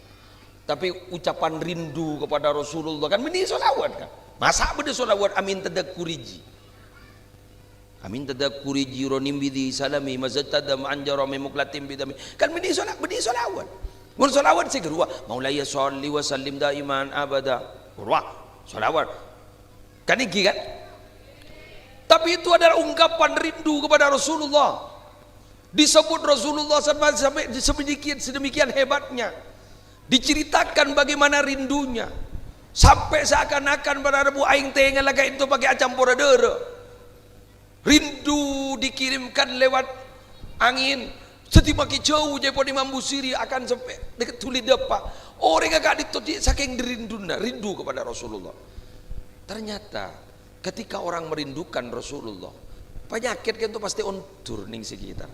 Tapi ucapan rindu kepada Rasulullah kan bânnè sholawat, kan? Masa' bâdâ sholawat, "Amin tadzakkuri ji." "Amin tadzakkuri jironim bidhi salami, mazajtadam anjaromi muklatim bidami." Kan bânnè shola-, bânnè sholawat. Mon sholawat sè ghâruwa, "Maulaya sholli wa sallim daiman abada." Ghâruwa, sholawat. Kan èngghi, kan? Tapi itu adalah ungkapan rindu kepada Rasulullah. Disebut Rasulullah sampai, sampai sedemikian, sedemikian hebatnya. Diceritakan bagaimana rindunya. Sampai seakan-akan para rabu aèng tèngalla ka'dinto pagghun acampora dârâ. Rindu dikirimkan lewat angin. Dhâddhi makkè jhâu jhâ' èpon Imam Busiri akan sampè' deket dhuli dâpa'. Orèngnga ka'dinto di-, sakèng rindunya, rindu kepada Rasulullah. Ternyata ketika orang merindukan Rasulullah, penyakit kan itu pasti ondur nèng sekitar.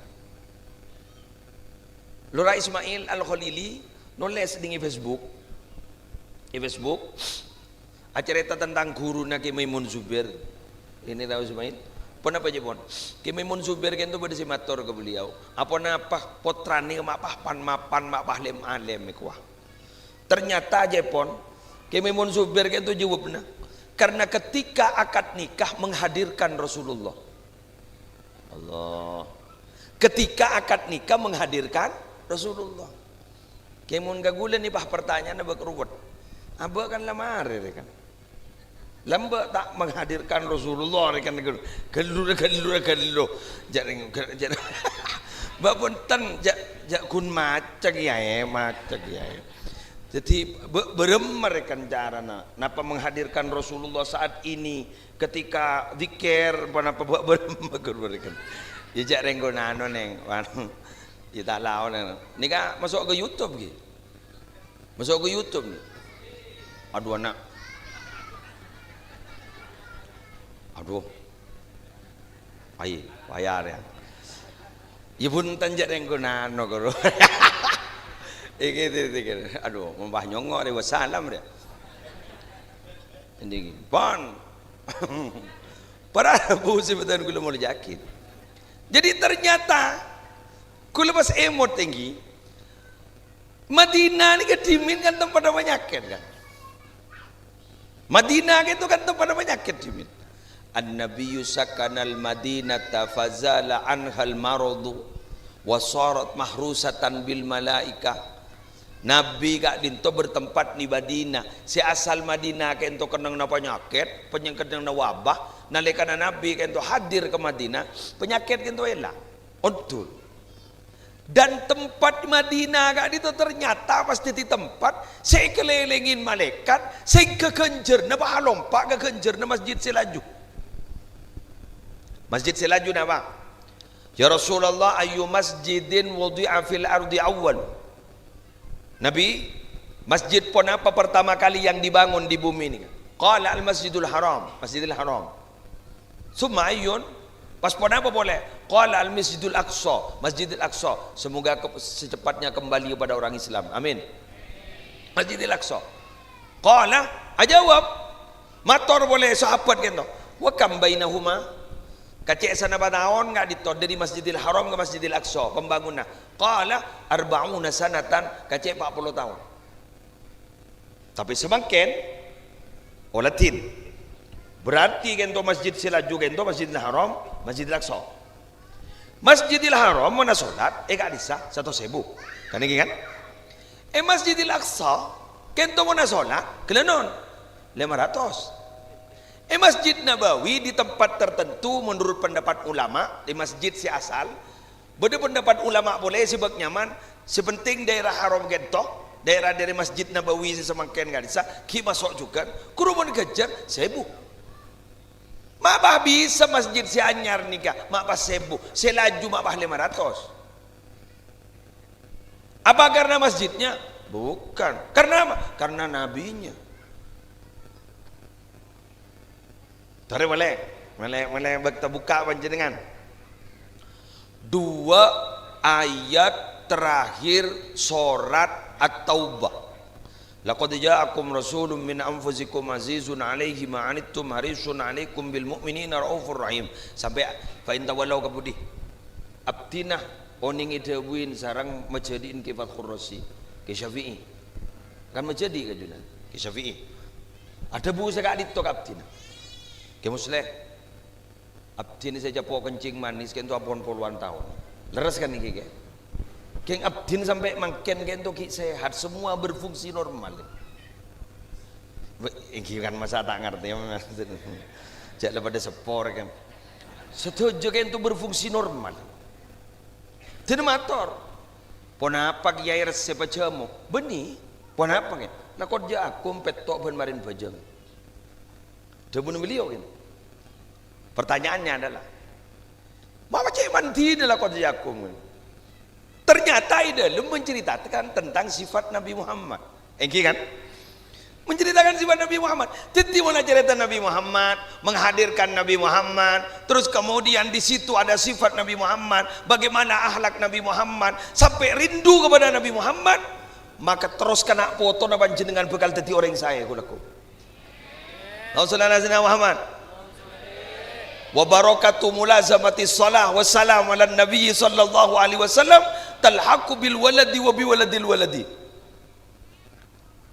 Lora Ismail Al-Khalili nolès nèng è Facebook. È Facebook, acarèta tentang ghuruna Kè Maimun Zubair. Ini tahu Ismail? Ponapa, Cè' Pon? Kè Maimun Zubair kento bâdâ sè mator ka beliau, "Aponapa pottrana ma' pas pan-mapan, ma' pas lem-alem, kowa?" Ternyata, Cè' Pon, Kè Maimun Zubair kento jawabnya, "Karena ketika akad nikah menghadirkan Rasulullah." Allah. Ketika akad nikah menghadirkan Rasulullah. Kè mon ka ghulâ nèka pas pertanyaanna bâk ruwet. Abâ' kan la marè rè kan. Lambâ' ta' menghadirkan Rasulullah rè kan ghâllu, ghâllu, ghâllu. Jhâ' rèng-, jhâ', bâ' ponten, jhâ', jhâ' ghun maca kèyaè, maca kèyaè. Dhâddhi bâ-, bârâmma rè kan carana. Napa menghadirkan Rasulullah saat ini? Ketika dzikir, ponapa bâ-, bârâmma ghun bârèkan. Yâ, jhâ' rèng ghun anu, nèng, anu, yâ, ta' laon, nèng. Nèka maso' ka YouTube, ghi. Maso' ka YouTube, nèng. Adu, ana'. Adu. Ai, bayar, yâ. Ya, bhunten, jhâ' rèng ghun ano, koro. Iki, iki, iki. Adu, mon pas nyongngo' rè, wassalam, rè. Ini, pon. Para rabu sè bhâdhân kaulâ molja'aghi. Jadi, ternyata, kaulâ pas èmot èngghi, Madinah nèka dhimèn kan tempatta panyakèt, kan? Madinah kèto kan tempatta panyakèt dhimèn. "An-Nabiyyu sakanal Madinata fazala anhal maradu wa sarat mahrusatan bil malaika." Nabi ka'dinto bertempat di Madinah. Sè asal Madinah kèto kennengnganna panyakèt, panyakèt kennengnganna wabah. Nalèkana Nabi kèto hadir ka Madinah, panyakèt kèto èlang. Ondur. Dan tempat Madinah ka'dinto ternyata pas dhâddhi tempat sè èkalèlèngè malaèkat, sè ghâghânjhârânna pas alompa' ghâghânjhârânna masjid sè laju. Masjid sè laju napa? "Ya Rasulullah, ayyu masjidin wudi'a fil ardi awwal?" Nabi, masjid ponapa pertama kali yang dibangun di bumi ini? Qala, "Al-Masjidul Haram, Masjidil Haram." "Tsumma ayyun?" Pas ponapa polè? Qala, "Al-Masjidul Aqsa, Masjidil Aqsa." Semoga ke-, secepatnya kembali kepada orang Islam. Amin. Masjidil Aqsa. Qala, ajawab. Mator polè sahabat kèto. "Wa kam bainahuma?" Kacè' sanapa taon ka'dinto dhâri Masjidil Haram ka Masjidil Aqsa, pembangunan. Qala, "Arba'una sanatan," kacè' empat puluh taon. Tapè samangkèn, oladhin. Berarti kèto masjid sè laju kèto Masjidil Haram, Masjidil Aqsa. Masjidil Haram monna solat, è ka'dissa', satos èbu. Kan èngghi, kan? È Masjidil Aqsa, kèto monna solat, ghellâ' non, lèma ratos. È Masjid Nabawi, di tempat tertentu, menurut pendapat ulama, di masjid sè asal, bâdâ pendapat ulama polè sè bâk nyaman, sè penting daerah haram kèto, daerah dhâri Masjid Nabawi sè samangkèn ka'dissa', ghi' maso' jhughân, kuru mon ghânjhâr, saèbu. Ma' pas bisa masjid sè anyar nèka, ma' pas saèbu, sè laju ma' pas lèma ratos. Apa karena masjidnya? Bukan. Karena apa? Karena nabinya. Torè malè, malè, malè bâkto bukka' panjhennengngan. Dua ayat terakhir surat At-Taubah. "Laqad ja'akum rasulun min anfusikum azizun 'alaihi ma 'anittum harisun 'alaikum bil mu'minina raufur rahim." Sampè' fa in tawallaw ka budi. Abdhina onèng èdhâbuwin sareng majhâdi'in Ki Fakhur Razi, Ki Syafi'i. Kan majhâdi' kajunan, Ki Syafi'i. Adhâbu sè ka'dinto ka abdhina. Ki Musleh, abdhina sè capo' kencing manis kènto ampon polowan taon. Lerres kan nèkè, Kè? Kèng abdhina sampè' mangkèn kènto ghi' sehat, semua berfungsi normal. Bâ-, èngghi kan masa ta' ngartè, maksud. Jhâ' la padâ seppo rè kan. Sadhâjâ kènto berfungsi normal. Dhâddhi mator, "Ponapa Kèyaè ressè pajhâmo?" "Bânnè, ponapa, Kè?" "Laqad ja'akum petto' bân marèn bhâjâng." Dhâbuna beliau gini. Pertanyaannya adalah, "Ma' pajhât mandina laqad ja'akum?" Ternyata è dâlem menceritakan tentang sifat Nabi Muhammad. Èngghi kan? Menceritakan sifat Nabi Muhammad. Dhâddhi, mon acarèta Nabi Muhammad, menghadirkan Nabi Muhammad, terus kemudian di situ ada sifat Nabi Muhammad, bagaimana akhlak Nabi Muhammad, sampai rindu kepada Nabi Muhammad, maka terros kana' potona panjhennengngan bhâkal dhâddhi orèng saè, ghu-lagghu. Allahumma shalli ala sayyidina Muhammad. Wa barakatu mulazamati shalah wa salam ala nabi sallallahu alaihi wasallam talhaqu bil waladi wa bi waladil waladi.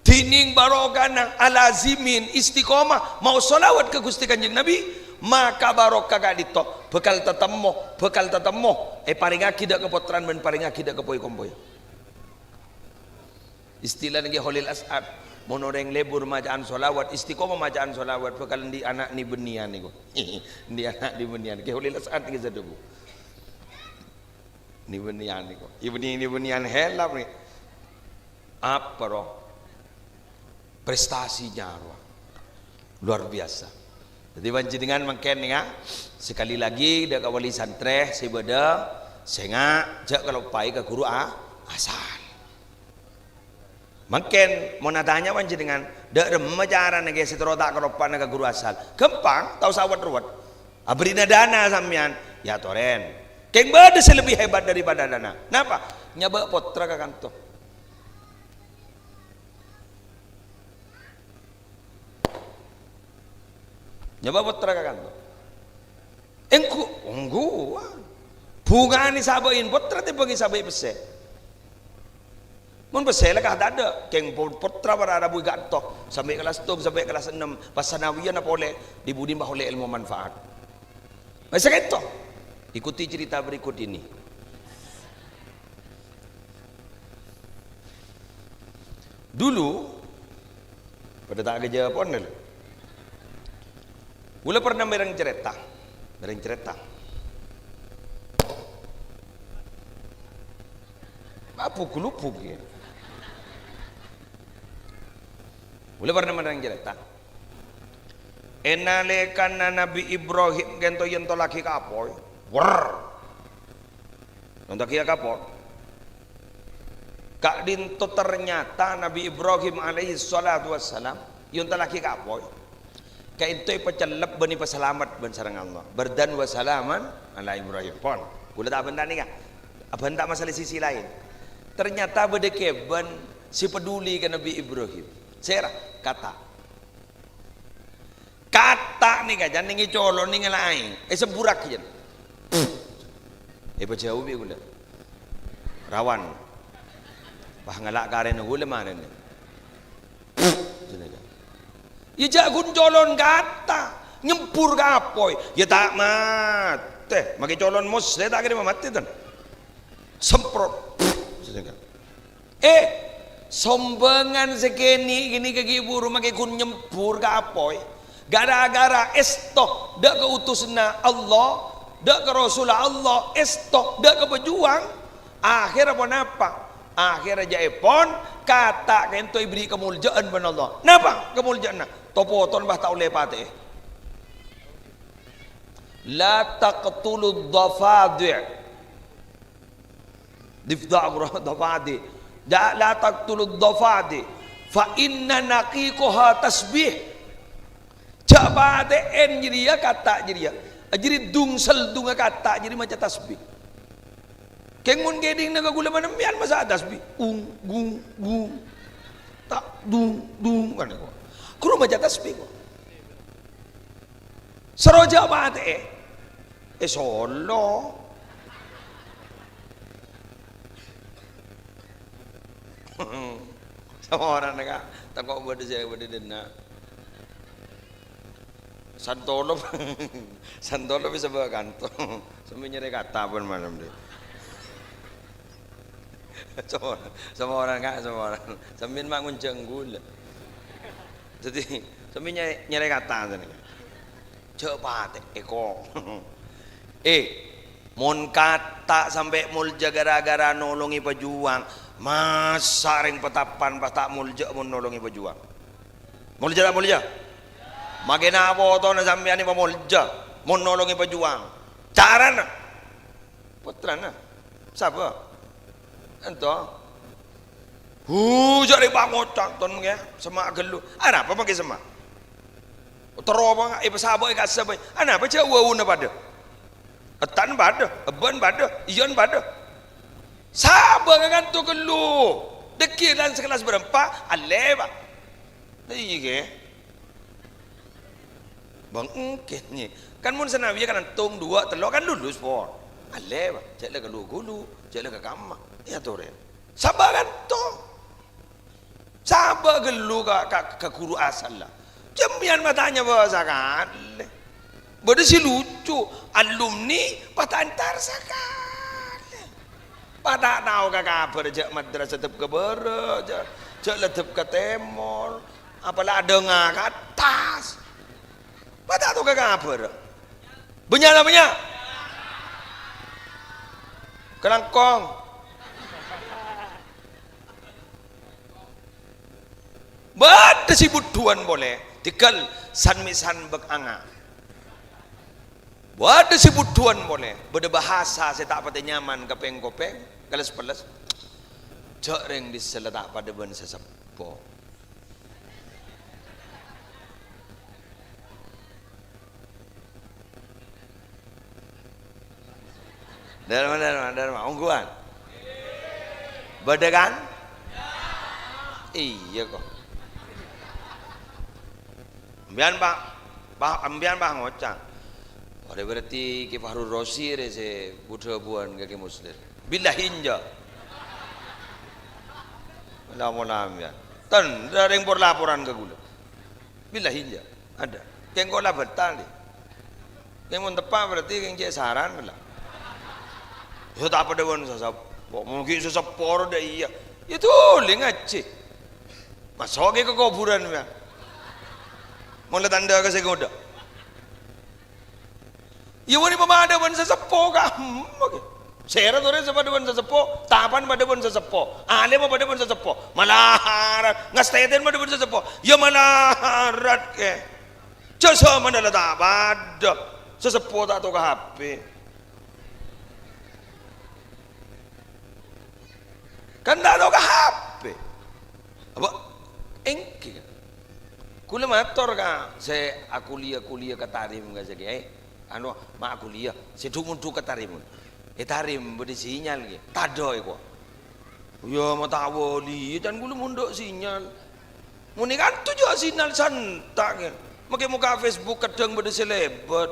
Dhinèng barokana alazimin istiqomah maos shalawat ka Ghustè Kanjeng Nabi, maka barokah ka'dinto bhâkal tatemmo, bhâkal tatemmo èparèngaghi dâ' kapottrana bân parèngaghi dâ' kapoy-kompoyya. Istilana Kè Kholil As'ad, mon orèng lebur maca'an shalawat, istiqomah maca'an shalawat, bhâkal andi' ana' nè-bânnèyan nèko. Andi' ana' nè-bânnèyan. Kè Kholil As'ad nèko sè adhâbu. Nè-bânnèyan nèko. Nè-bânnè-, nè-bânnèyan helap nè. Apa, roh? Prestasinya, roh. Luar biasa. Dhâddhi, panjhennengngan mangkèn, ya, sekali lagi, dâ' ka wali santrè sè bâdâ, sènga', jhâ' kaloppaè ka ghuru a-, asal. Mangkèn, mon atanya panjhennengngan, dâ' remma carana Kè sè terro ta' kaloppa'na ka ghuru asal? Ghâmpang, ta' osa wet-ruwet. Abherri'na dana sampèyan, èyatorè. Kèng bâdâ sè lebbi hebat daripada dâna. Napa? Nyabâ' pottra ka kanto. Nyabâ' pottra ka kanto. Èngghu, èngghu. Bhunganè sabâ'in pottra tèmbhâng sabâ'i pèssè. Mon pèssè la ka tadâ', kèng po-, pottra para rabu èghâto, sampè' kellas settonga, sampè' kellas ennem, pas sanawiyana polè, dhi-budhi maolè èlmo manfaat. Mè' sakèto. Ikuti cerita berikut ini. Dulu, padâ ta' kajâ pon, lho. Kaulâ pernah mèreng carèta. Mèreng carèta. Apa gulubuk ya? Kaulâ pernah mèreng carèta. È nalèkana Nabbhi Ibrahim ghânto èyèntollaghi ka apoy. Wer. Èyèntollaghi ka apoy. Ka'dinto ternyata Nabbhi Ibrahim alaihi shalatu wassalam èyèntollaghi ka apoy. Ka'dinto èpacellep bân èpasalamet bân sareng Allah. Bardan wa salaman ala Ibrahim. Pon. Kaulâ ta' abhânta nèka. Abhânta masalah sisi laèn. Ternyata bâdâ kèbân sè peduli ka Nabbhi Ibrahim. Sèra? Kata'. Kata' nèka, jhân nèng ècolon nèng la aèng. Èsembhurraghi, jhân. Èpajhâu bi' kaulâ. Rawan. Wah, ngala' karèna kaulâ manèna. Jhân nèka. Iyâ, jhâ' ghun colon kata'. Nyembhur ka apoy. Iyâ, ta' matè. Makè colon moslè ta' kèra matè, ten. Semprot. Jhân nèka. Eh, sombhângan sè kènè', kènè' kaghi' buru makè ghun nyembhur ka apoy. Gara-gara èsto dâ' ka utusanna Allah, dâ' ka Rasulla Allah, èsto dâ' ka pajhuwâng. Akhèrra ponapa? Akhèrra jhâ'èpon kata' ka'dinto èberri' kamoljâ'ân bân Allah. Napa kamoljâ'ânna? To-potona bâ ta' ollè patè'è. La taqtulud dhafadi'. Dhifda' Qur'an dhafadi'. Ja-, la taqtulud dhafadi'. Fa inna naqiqaha tasbih. Jhâ' patè'è jârèya kata' jârèya. Jârèya dung-seldungnga kata' jârèya maca tasbih. Kèng mon kèdingnga ka kaulâ panèmbiyan masa tasbih. Ung, gung, gung. Ta', dung, dung. Kan kok. Ghuru maca tasbih kok. Soro jhâ' patè'è. È solo. Saporana, Ka'. Tako' bâdâ sè bâdâ dâ' enna'. Santolo. Santolo bisa bawa kanto. Sambi nyarè kata pon malem deh. Saporana, saporana, Ka', saporana. Sambi ma' ngonjhâng kaulâ. Dâddhi, sambi nyarè, nyarè kata tadi. Jhâ' patè'è, ko'. Eh, mon kata' sampè' molja gara-gara nolongè pajhuwâng, masa' rèng patapan pas ta' molja mon nolongè pajhuwâng? Molja ta' molja? Makèna potona sampèyan èpamolja mon nolongè pajhuwâng. Carana? Pottrana. Sapa? Ento. Hu, jhâ' rè pangoca', ton, ngghi, semma' ghâllu. Anapa makè semma'? Terro apa, èpasabâ', èkasabâ'. Anapa jhâ' wawuna padâ? Ettan padâ, ebbhân padâ, iyân padâ. Sabâ' ka kanto ghâllu. Dâgghi' lan sakellas bârâmpa, allè, Pa'. Iyâ, ghi. Bâng èngkèn, yè. Kan mon sanawiyah kan èntong, duwâ', tello', kan lulus, pon. Allè, Pa'. Jhâ' la ghâllu-ghulu, jhâ' la ka kamma. Èyatorè. Sabâ' kanto. Sabâ' ghâllu ka, ka, ka ghuru asalla. Sampèyan ma' ta' nyabâ' sakalè. Bâdâ sè lucu, alumni pas ta' entar sakalè. Pas ta' tao ka kabhâr jhâ' madrasah dhâp ka bârâ', jhâ', jhâ' la dhâp ka tèmor, apa la adhângnga ka attas. Pas ta' tao ka kabhâr. Bânnya' ta' bânnya'? Kalangkong. Bâdâ sè budhuwân polè, tèghâl san-mèsan bâk anga. Bâdâ sè budhuwân polè, bâdâ bhâsa sè ta' patè nyaman ka pèng-kopèng, kales-pelles. Jhâ' rèng dissa' la ta' padâ bân sè seppo. Dharma, Dharma, Dharma, ongghuwân. Bâdâ, kan? Iyâ, kok. Sampèyan, Pak, Pak, sampèyan, Pak, ngoca'. Arèya berarti Kè Fahrur Razi rè sè bu-dhâbuwân ka Kè Muslir. Billahi enjâ'. Mola-mola sampèyan. Ten, rèng por-laporan ka kaulâ. Billahi enjâ'. Adâ'. Kèng engko' la bâtal, dhi. Kèng mon teppa' berarti kèng cè' saran, la. Yâ, ta' padâ bân saseppo. Mon ghi' saseppo rowa dâ' iyâ. Yâ, dhuli ngajhi. Maso' ghi' ka kobhurân, yâ. Mon la tandhâ ka sè ngodâ. Yâ, bânnè papadâ bân saseppo, ka-, hmm, oke. Sèra torè sè padâ bân saseppo, tapan padâ bân saseppo, alèm padâ bân saseppo. Malarat, ngastètèn padâ bân saseppo. Yâ malarat, kè. Jhâ' samana la ta' padâ. Saseppo ta' toka' H P. Kan ta' toka' H P. Apa? Èngghi. Kaulâ mator ka sè akuliya-kuliya ka Tarim ka sè kèyaè. Anu, ma' akuliya, sè dhu-mondhu ka Tarim. È Tarim bâdâ sinyal, ghi. Tadâ' è kowa. Yâ, ma' ta' wali, can kaulâ mon tadâ' sinyal. Mon è kanto jhâ' sinyal santa', ghi. Makè mokka' Facebook kadhâng bâdâ sè lèbât.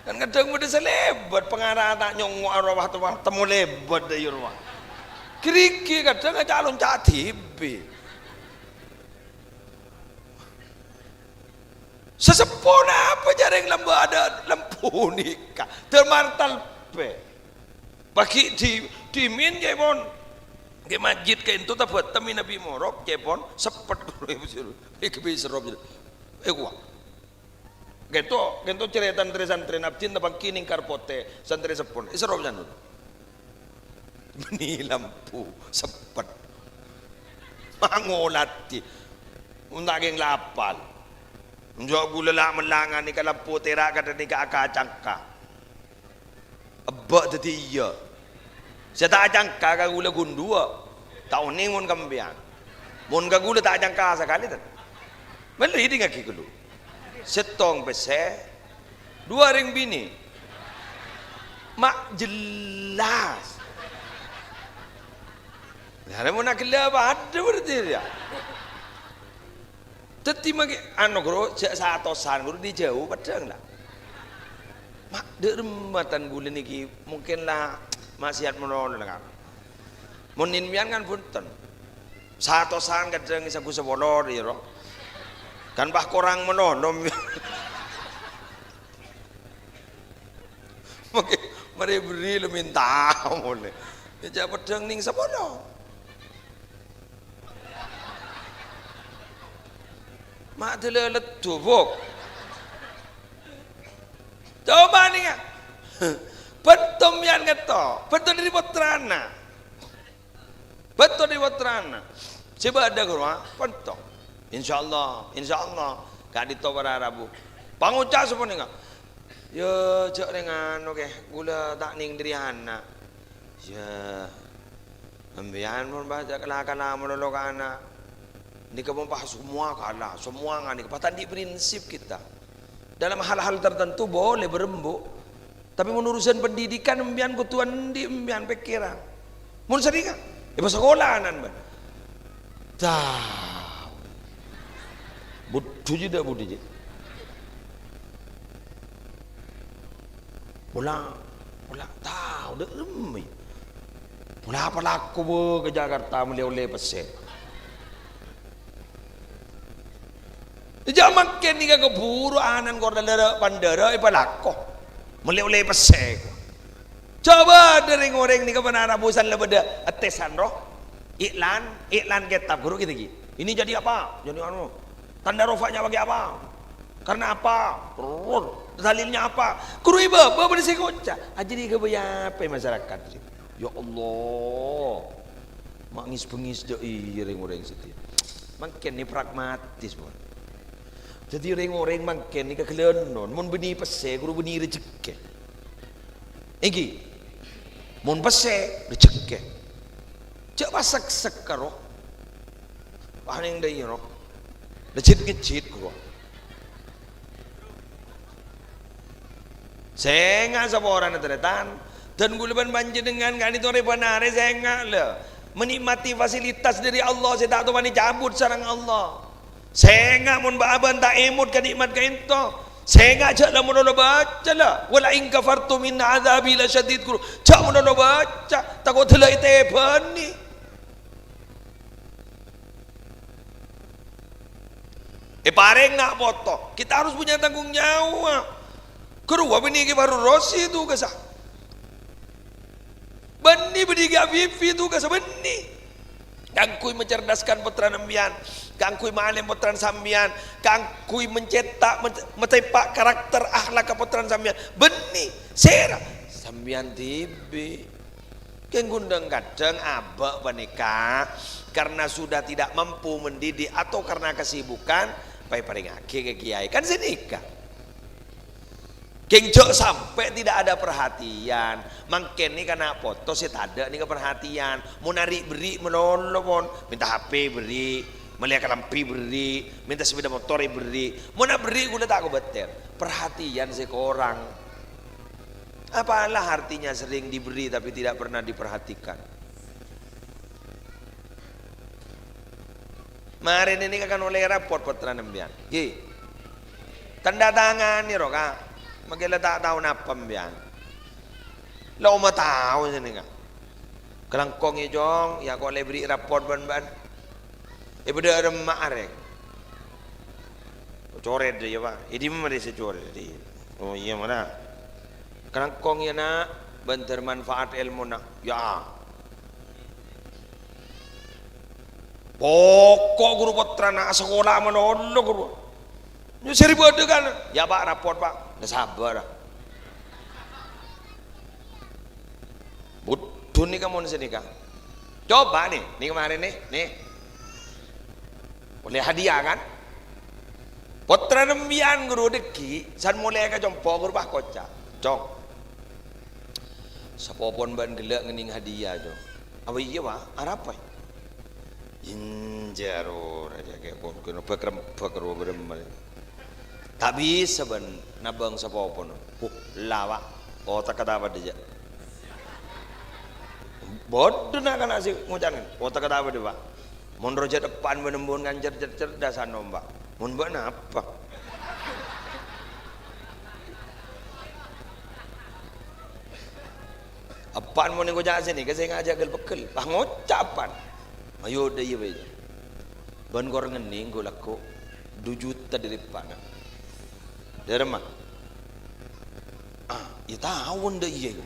Kan kadhâng bâdâ sè lèbât, pangara ta' nyongngo' arowa, temmo lèbât dâ' iyâ rowa. Ghârighi kadhâng acalon ca' dhibi'. Saseppo napa jhâreng lambâ' adâ' lampu nèka? Dâr martal bhâi. Paghi' di-, dhimèn ca'èpon. Ghi' majid ka'ènto tabâtemmè Nabbhi Morok, ca'èpon seppet. Èkabhi serrop. È kowa. Ka'ènto, ka'ènto carèta santrè-santrèna abdhina panggi nèng Karpotè, santrè seppon. Èserrop sanur. Bânnè lampu, seppet. Mangolatè. Mon ta' kèng la apal. Enjâ' kaulâ la' mellanga nèka lampu tèra' kadhâng nèka aka-cangka. Ebbâ' dhâddhi iyâ. Sè ta' acangka ka kaulâ ghun duwâ'. Ta' onèng mon ka sampèyan. Mon ka kaulâ ta' acangka sakalè, tan. Mèlè èdingngaghi ghâllu. Sèttong pèssè, duwâ' rèng binè. Ma' jellas. Lah, mon aghellâ' padâ berarti, yâ. Dhâddhi mangkè, anu, ghuru, jhâ' satosan, ghuru, dijhâu peddhâng, la. Ma', dâ' remma tan ghulâ nèkè, mungkin la maksiat malolo, la, kan. Mon nèn mèyan kan bhunten. Satosan kadhâng sagu sapolo, yâ, ro. Kan pas korang malolo. Mangkè, marè berri' la mènta molè. Jhâ' peddhâng nèng sapolo. Ma' dâlâ leddhu, Buk. Coba nènga. Bhânto mèyan ngetto. Bhânto dâri pottrana. Bhânto dâri pottrana. Sè bâdâ ghâruwa, bhânto. Insyaallah, insyaallah. Ka'dinto para rabu. Pangoca' sapanèka. Yâ, jhâ' rèng anu, kè. Ghulâ ta' nèng dâri ana'. Yâ, sampèyan mon bâca kala-kala malolo ka ana'. Nèka mon pas semua kalah, semua nganèka. Pas ta' andi' prinsip kita. Dalam hal-hal tertentu boleh berembuk. Tapè mon urusan pendidikan, sampèyan kodhu andi' sampèyan pèkkèran. Mon sèrèngnga, èpasakola ana'na, bân. Tao. Budhu jiyâ, dâ' budhu jiyâ. Pola, pola tao, dâ' remma. Pola apa lako bâ ka Jakarta mellè ollè pèssè. Jhâ' mangkèn nèka kabhuru ana'na kor dâlârâ pandârâ èpalako. Mellè ollè pèssè. Coba dâ' rèng-orèng nèka bân ana' busan la bâdâ attesan, ro. Iklan, iklan kètab, ghuru, gitu, gitu. Ini jadi apa? Jadi anu, tanda rofa'nya pakai apa? Karena apa? Terus, dalilnya apa? Ghuru, ibâ, bâ, bâdâ sè ngoca'. Ajâdi ghâbây apa masyarakat? Ya Allah. Ma' ngis-bengis dâ' iyâ rèng-orèng satèya. Mangkèn nè pragmatis, mon. Dhâddhi rèng-orèng mangkèn nèka ghellânon, mon bânnè pèssè, ghuru bânnè rejhekkè. Èngghi. Mon pèssè, rejhekkè. Jhâ' paseksek karo. Wah, nèng dâ' iyâ, ro. Lejjit-ngejjit, ghuru. Sènga' saporana, tarètan. Dan kaulâ bân panjhennengngan ka'dinto rè-bân arè sènga', lho. Menikmati fasilitas dhâri Allah sè ta' toman ècabut sareng Allah. Sènga' mon bâ'-abâ'na ta' èmot ka nikmat ka'dinto. Sènga' jhâ' la mololo bâca, la. "Wala in kafartum inna adzabi lasyadid," ghuru. Jhâ' mololo bâca, tako' dâlla ètèbâni. Èparèng na' poto, kita harus punya tanggung jawab. Ghâruwa bânnè Kè Fahrur Rasyid tugassa. Bânnè bânnè Kè Afifi tugassa bânnè. Kaangghuy mencerdaskan pottrana sampèyan, kaangghuy ma'alèm pottrana sampèyan, kaangghuy mencetak, men-, mencetak karakter akhlak ka pottrana sampèyan. Bânnè, sèra? Sampèyan dhibi'. Kèng ghun-ghunḍhâng abâ' panèka karena sudah tidak mampu mendidik atau karena kesibukan, pas èparèngaghi ka kèyaè. Kan sanèka. Kèng jhâ' sampè' tidak ada perhatian. Mangkèn nèka na' poto sè tadâ' nèka perhatian. Mon arè' berri' malolo pon, mènta H P berri', mellèya kalambhi berri', mènta sepeda motor berri'. Mon aberri' ghulâ ta' kobâtèr. Perhatian sè korang. Apalah artinya sering diberi tapi tidak pernah diperhatikan? Marèna nèka kan ollè rapot pottrana sampèyan. Ghi. Tanda tangani ro, Ka'. Mangkèn la ta' tao napa sampèyan. La omah tao sanèka. Kalangkong, yâ, Cong, yâ, ko' la èberri' rapot bân bâ'na. È bâdâ remma arè. Corèt, yâ, Pak. È dimma rè sè corèt? Oh, iyâ, mara. Kalangkong, yâ, Na', bân dhâr manfaat èlmona. Yâ. Poko' ghuru pottrana asakola malolo, ghuru. Nyo sè bâdâ kan? Yâ, Pak, rapot, Pak. Nah, sabâr. Budhu nèka mon sanèka. Coba nè, nè kemarin nè, nè. Ollè hadiah kan? Pottrana sampèyan ghuru dhâggi', san molè ka compo' ghuru pas koca', "Cong, sapopona bâ'na ghellâ' ngennèng hadiah, Cong." "Apa iyâ, Pak? Arapa?" "Enjâ' ro, rajâ kè pon kèno bâk-rembâk ro bârâmma." Ta' bisa bâ'na nabâng sapopona. Huh, la, Pak. Otak kata apa dija'? Bâdâ na'-kana' sè ngoca' ngèn, otak kata apa dija', Pak? Mon roja depan bâ'na mon kan cer-, cer-, cerdas anom, Pak. Mon bâ'na apa? Eppa'na mon ngoca' sè nèka sè ngajak gel-pegel. Pas ngoca' eppa'na. Ayo, dâ' iyâ bhâi. Bâ'na kor ngennèng ghu-lagghu du juta dâri eppa'na. Dâremma? Ah, iyâ tao dâ' iyâ ghu.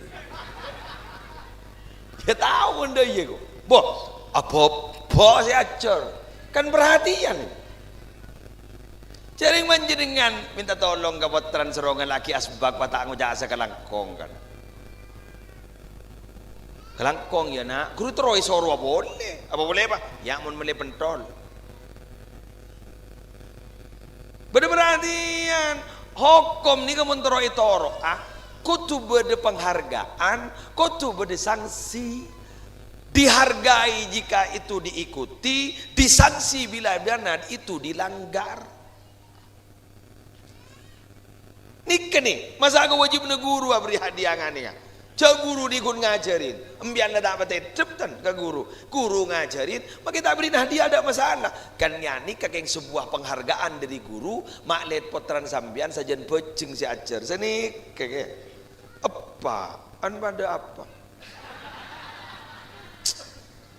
Iyâ tao dâ' iyâ ghu. Boh, apa-apa sè ajhâr. Kan perhatian. Jhâreng panjhennengngan mènta tolong ka pottrana sè rongallaghi asbak pas ta' ngoca' sakalangkong, kan. Kalangkong, yâ, Na'. Ghuru terro èsorowa polè. Apa polè, Pak? Yâ, mon mellè pentol. Bâdâ parhatèyan. Hokom nèka mon terro ètoro'a, kodhu bâdâ penghargaan, kodhu bâdâ sanksi. Dihargai jika itu diikuti, disanksi bila mana itu dilanggar. Nèka nè, masa' kawâjibhânna ghuru aberri' hadiah nganèka? Jhâ' ghuru nèko ngajhârin, empèyan la ta' patèdhep tan ka ghuru. Ghuru ngajhârin, makè ta' aberri'na hadiah, adâ' masalah. Kan nganèka kèng sebuah penghargaan dâri ghuru, ma'lè pottrana sampèyan sajân bhâjheng sè ajhâr. Sanèka kè. Eppa'na padâ apa?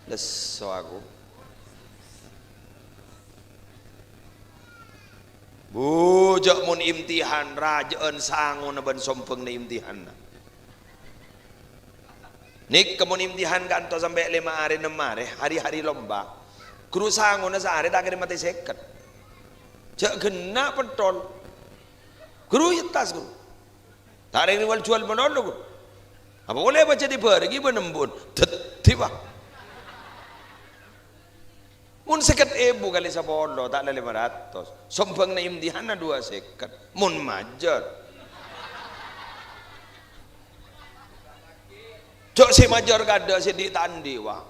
Lesso aku. Bu, jhâ' mon imtihan, rajâ'ân sangona bân sombhângnga imtihanna. Nèka mon imtihan kantos sampè' lèma arè, ennem arè, hari-hari lomba. Ghuru sangona saarè ta' kèra matè sèket. Jhâ' ghenna' pentol. Ghuru, yâ tas, ghuru. Ta' rèng rèwal juwâl malolo, ghuru. Apa polè bâjâ dibârângè bân embu'na? Dhâddhi, Pak. Mon sèket èbu kalè sapolo, ta' la lèma ratos. Sombhângnga imtihanna duwâ' sèket. Mon majâr. Jhâ' sè majâr kadâ' sè dhi' ta' andi', wa.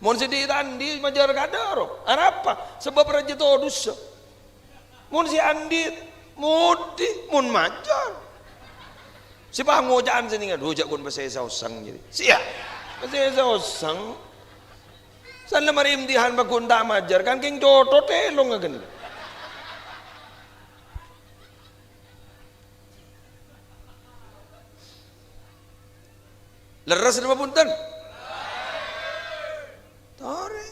Mon sè dhi' ta' andi' majâr kadâ' ro. Arapa? Sabâb rajâ todusâ. Mon sè andi' modi, mon majâr. Sè pangoca'an sè nèngal, "Duh, jhâ' ghun pèssè saosang," jârèya. Siya, pèssè saosang. San la marè imtihan pagghun ta' majâr, kan kèng cothot è longnga ghân. Lerres napa bhunten? Torè.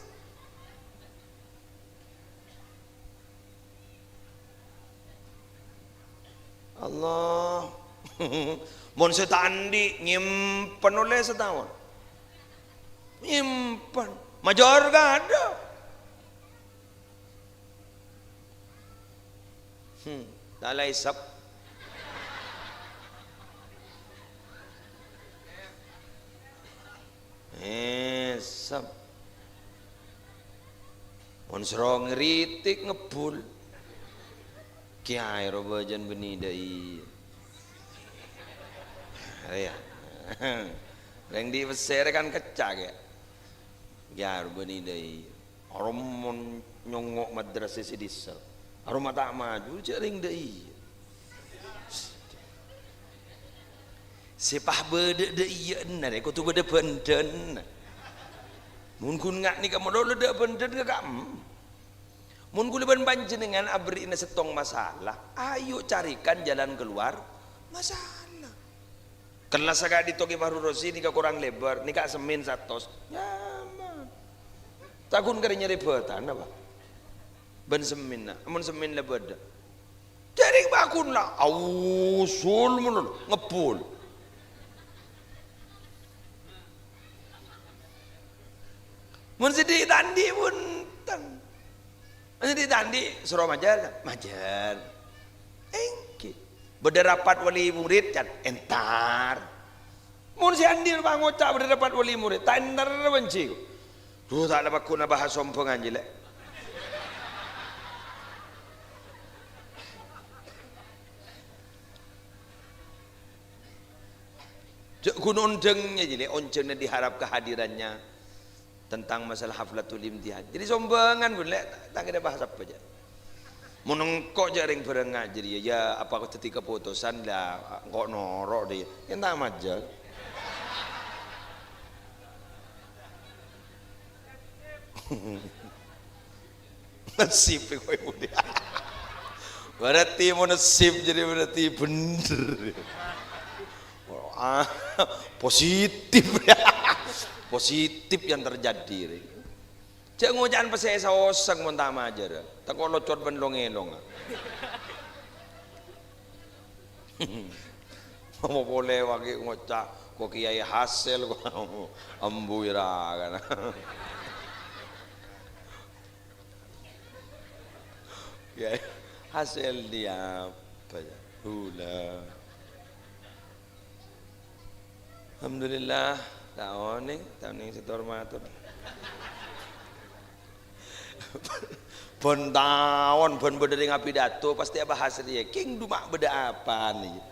Allah. Mon sè ta' andi', nyèmpen ollè sataon. Nyèmpen. Majâr kadâ'. Hmm, ta' la èsap. Èsap. Mon soro ngritik ngebbhul. Kèyaè ro bâjâna bânnè dâ' iyâ. Arèya. Rèng dhi' pèssè rè kan kècca' kèya. Kèyaè ro bânnè dâ' iyâ. Aromon nyongngo' madrasah sè dissa'. Aroma ta' maju, jhâ' rèng dâ' iyâ. Sè pas bâdâ dâ' iyâ'na rè kodhu bâdâ bhândhânna. Mon ghun nga' nèka malolo dâ' bhândhân ka ka'em. Mon kaulâ bân panjhennengngan aberri'na sèttong masalah, ayo carikan jalan keluar masalah. Kellas saka'dinto Kè Fahrur Razi nèka korang lèbâr, nèka semmèn satos. Nyaman. Ta' ghun karè nyarè bhâtana, Pak. Bân semmènna, mon semmèn la bâdâ. Jhâ' rèng pagghun la, ausul malolo, ngebbhul. Mon sè dhi' ta' andi' bhunten. Mon sè dhi' ta' andi' soro majâr, kan? Majâr. Èngghi. Bâdâ rapat wali murid, kan? Èntar. Mon sè andi' pangoca' bâdâ rapat wali murid, ta' èntar bânjhi. Duh, ta' la pagghun abahas sombhângan, jâ' lè'. Jhâ' ghun ondhângnga, jâ' lè', onjhângnga diharap kehadirannya tentang masalah haflatul imtihan. Jadi sombhângan, ghun, lè', ta' kèra bahas apa, jâ'. Mon engko' jâ' rèng bârângnga jârèya, ya, apa dhâddhi kaputusan, la, engko' noro' dâ' iyâ. Ènta' majâr. Nasib kok ibu dia. Berarti mau nasib jadi berarti bener. Ah, positif ya. Positif yang terjadi. Jhâ' ngoca'an pèssè saosang mon ta' majâr. Tako' locot bân long-èlong. Apa polè wagi ngoca', "Ko' Kèyaè Hasèl, ko' ambu ira kana." Kèyaè Hasèl dia apa ya? Hula. Alhamdulillah, ta' onèng, ta' onèng sè tor-mator. Bân taon, bân bâdâ rèng apidato, pastè abahas rèya. Kèng duma' bâdâ apana, yâ?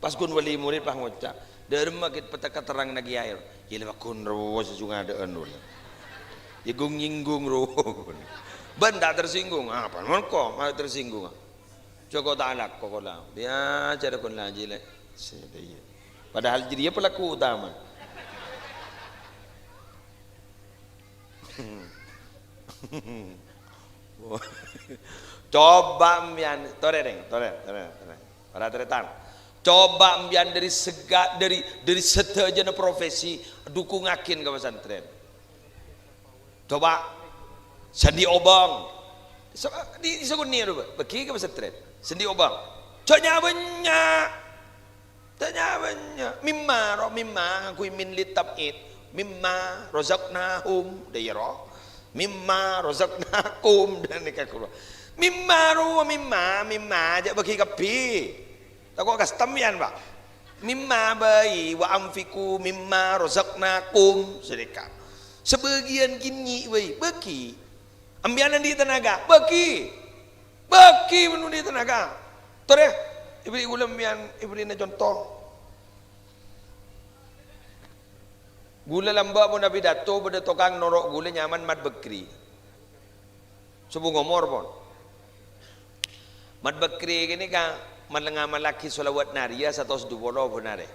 Pas ghun wali murid, pas ngoca', "Dâremma ghi' pètè katerranganna kèyaè, yâ, la ghun rowa sè jhung adâ'ân, rowa." Yâ, ghun nyinggung, rowa. Bân ta' tersinggung, apa mongko malah tersinggung? Jhâ' ko' ta' alako, ko' la. Yâ, jârèya ghun la jârèya. Sè, iyâ. Padahal jârèya pelaku utama. Coba empèyan, torè, rèng, torè, torè, torè. Para tarètan. Coba empèyan dâri sega-, dâri, dâri sadhâjâna profesi, dukungaghin ka pesantren. Coba, sè andi' obâng. Sa-, di, di sakonè' rowa, bâghi ka pesantren. Sè andi' obâng. Jhâ' nya-bânnya'. Jhâ' nya-bânnya'. Mimma ro, mimma ngangghuy min lit tab'id. Mimma razaqnahum. Dâ' iyâ ro. Mimma razaqnakum. Dâ' nèka ghuru. Mimma ro, mimma, mimma. Jhâ' bâghi kabbhi. Tako' kastem yân, Pak. Mimma bhâi wa anfiqu mimma razaqnakum. Sadhekka. Sabâgiyân ghi' bhâi, bâghi. Empèyan andi' tenaga, bâghi. Bâghi mon andi' tenaga. Torè, èbâghi ghulâ empèyan, èbâghina conto. Ghulâ lambâ' mon apidato bâdâ tokang noro' ghulâ nyamana Mat Bakri. Sobung omor, pon. Mat Bakri kènèka Malengnga mallaghi shalawat nariyah satos dupolo bân arè.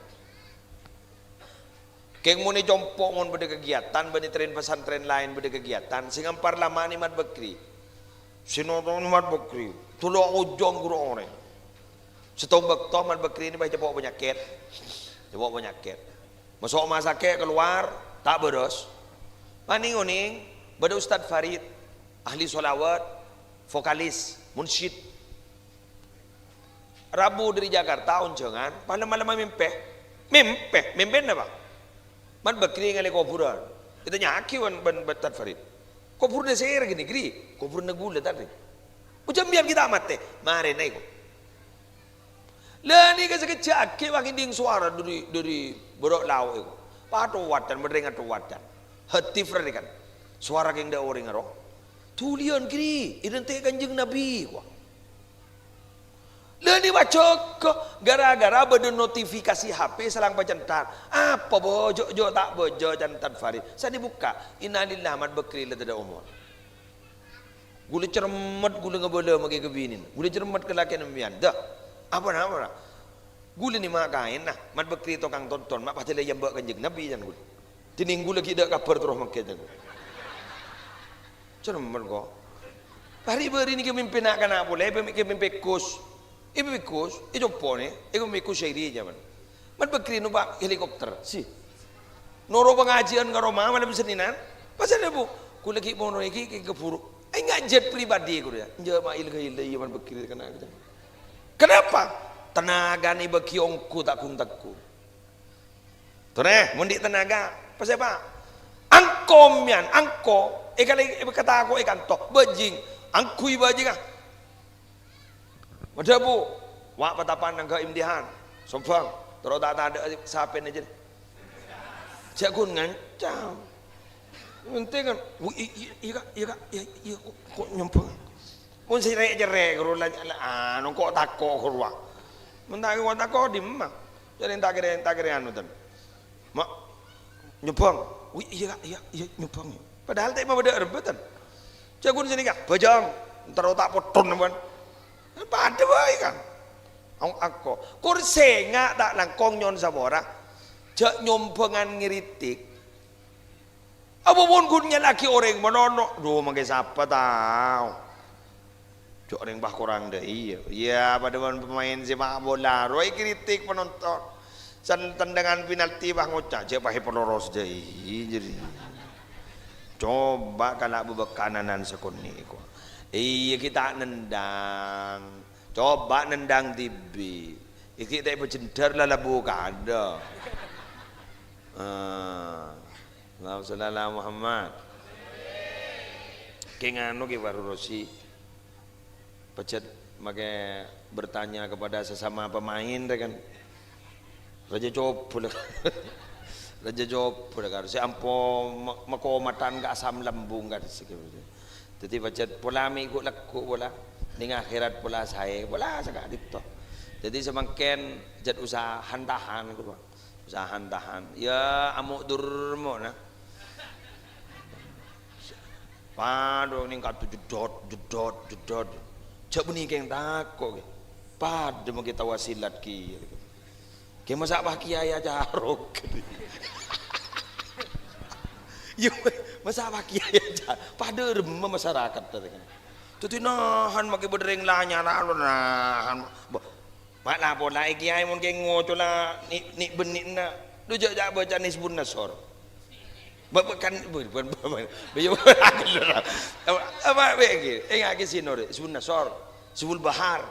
Kèng mon è compo' mon bâdâ kagiyatan bân è tren-pesantren laèn bâdâ kagiyatan, sè ngampar lama nè Mat Bakri. Sè notong nè Mat Bakri. Tolo ojong ghuru orèng. Sèttong bâkto Mat Bakri nè pas ècapo' panyakèt. Ècapo' panyakèt. Maso' rumah sakè' kalowar, ta' bârâs. Manèng-onèng, bâdâ Ustadz Farid, ahli shalawat, vokalis, munsyid. Rabu dâri Jakarta onjhângan, pas lem-malemma mèmpè. Mèmpè, mèmpè napa? Mat Bakri ngèlè kobhurân. Ètanya'aghi bân, bân, bân Ustadz Farid. "Kobhurânna sèra ghâni, Gri?" "Kobhurânna ghulâ, Tad." "Oh, jhâ' sampèyan ghi' ta' matè?" "Marèna èko." La nèka sakejjhâ' aghi' pas ngèdhing sowara dâri, dâri bârâ' lao' èko. Patowat dân, bâdâ rèng atowat dân. Hatif rè kan. Sowara kèng dâ' orèng aro. "Dhuliyân, Gri, èdhântè' Kanjeng Nabi," kowa. La nèka pas jâgâ, gara-gara bâdâ notifikasi H P salang pacentar. Apa bâjâ, jâ' ta' bâjâ, can Tad Farid. Sanè bukka', innalillah, Mat Bakri la tadâ' omor. Ghulâ cermet, ghulâ ngabâlâ maghi ka binèna. Ghulâ cermet ka lakèna sampèyan. "Dah, apa na, apa na?" "Ghulâ nè ma' kaèn, nah, Mat Bakri tokang tonton, ma' padâ la èyambâ' Kanjeng Nabi," can ghulâ. "Dhinèng ghulâ ghi' dâ' kabhâr terros mangkèn," can ghulâ. Cermet, ko. Bâri'-bâri' nèka mèmpè na'-kana' polè, èpè-, èpè-, mèmpè Gus. Èpè-, mèmpè Gus, è compo' nè, èpè-, mèmpè Gus Syairi jhâman. Mat Bakri numpa' helikopter, sih. Noro' pangajiyân ka roma malem Sennènan. Pas adhâbu, "Ghulâ ghi' mono èghi, ghi' kabhuru." Enga' jet pribadi ghulâ, ya. Enjâ' ma' ila-ila, iyâ, Mat Bakri kèna. Kenapa? Tenagana èbâghi ongghu ta' ghun-tagghun. Torè, mon andi' tenaga, pasèpa? Angko mèyan, angko, èkalè-, èkatako'è kanto, bajing, angghuy bajingnga. Madhâbu, wa' patapan nangghâ' imtihan, sombhâng, terro ta' tadâ' sapèna jârèya. Jhâ' ghun ngancam. Penting kan, wi, i-, i-, iyâ, Ka', iyâ, Ka', iyâ, iyâ, ko', ko' nyombhâng. Mon sè rè'-cerrè' ghuru la, la, anu, ko' tako' ghuru, wa'. Mon ta' ko' tako', dimma? Jârèya ta' kèrè, ta' kèrè anu, ten. Ma', nyombhâng. Wi, iyâ, Ka', iyâ, iyâ, nyombhâng. Padahal ta' èpabâdâ rebbhâtan. Jhâ' ghun sanèka, bajâng, entar otak potton, sampèyan. Padâ bhâi, kan. Ang-, angko. Kor sènga' ta' langkong nyo'on sapora. Jhâ' nyombhângan ngritik. Apa mon ghun nyala'aghi orèng manono? Dhu, mangkè sapa tao? Jhâ' orèng pas korang dâ' iyâ. Iyâ, padâ bân pemain sepak bola. Rowa èkritik penonton. San tendangan penalti pas ngoca', "Jhâ' pas èpaloros dâ' iyâ," jârèya. Coba kala' bâbâkananan sakonè' ko. Iyâ, ghi' ta' nendang. Coba nendang dhibi'. Iki ta' èpajhendhâr la labu kadâ. Ah. Allahumma shalli ala Muhammad. Kè nganu kè Faruk Rozi. Pajhât makè bertanya kepada sesama pemain, rè kan. Rajâ coba la. Rajâ coba la, kan. Sè ampo ma-, makomatan ka asam lambung, kan. Dâddhi pajhât pola mè' ghu-, lagghu' pola. Nèng akhèrat pola saè, pola saka'dinto. Dâddhi samangkèn pajhât usaha han-tahan, ghu. Sahan-tahan. Yâ, amo' durmo, na. Padâ nèng katu jedot, jedot, jedot. Jhâ' bânnè kèng tako', kè. Padâ makè tao asilat kèya. Kè masa' pas kiyaè acarok. Yâ, masa' pas kiyaè acarok. Padâ remma masyarakat, katanya. Dâddhi nahan makè bâdâ rèng la nyara, nahan. Bâh, Ma' la pola è kiyaè mon kè ngocola ni-, ni-, bânnè enna'. Dhu jhâ', jhâ' bâca Nisbun Nasor. Ba-, ba-, kan, bu-, bukan, bukan, bukan. Apa, apa, be, ghi? Ènga'aghi sè noro', Nisbun Nasor, Nisbul Bahar.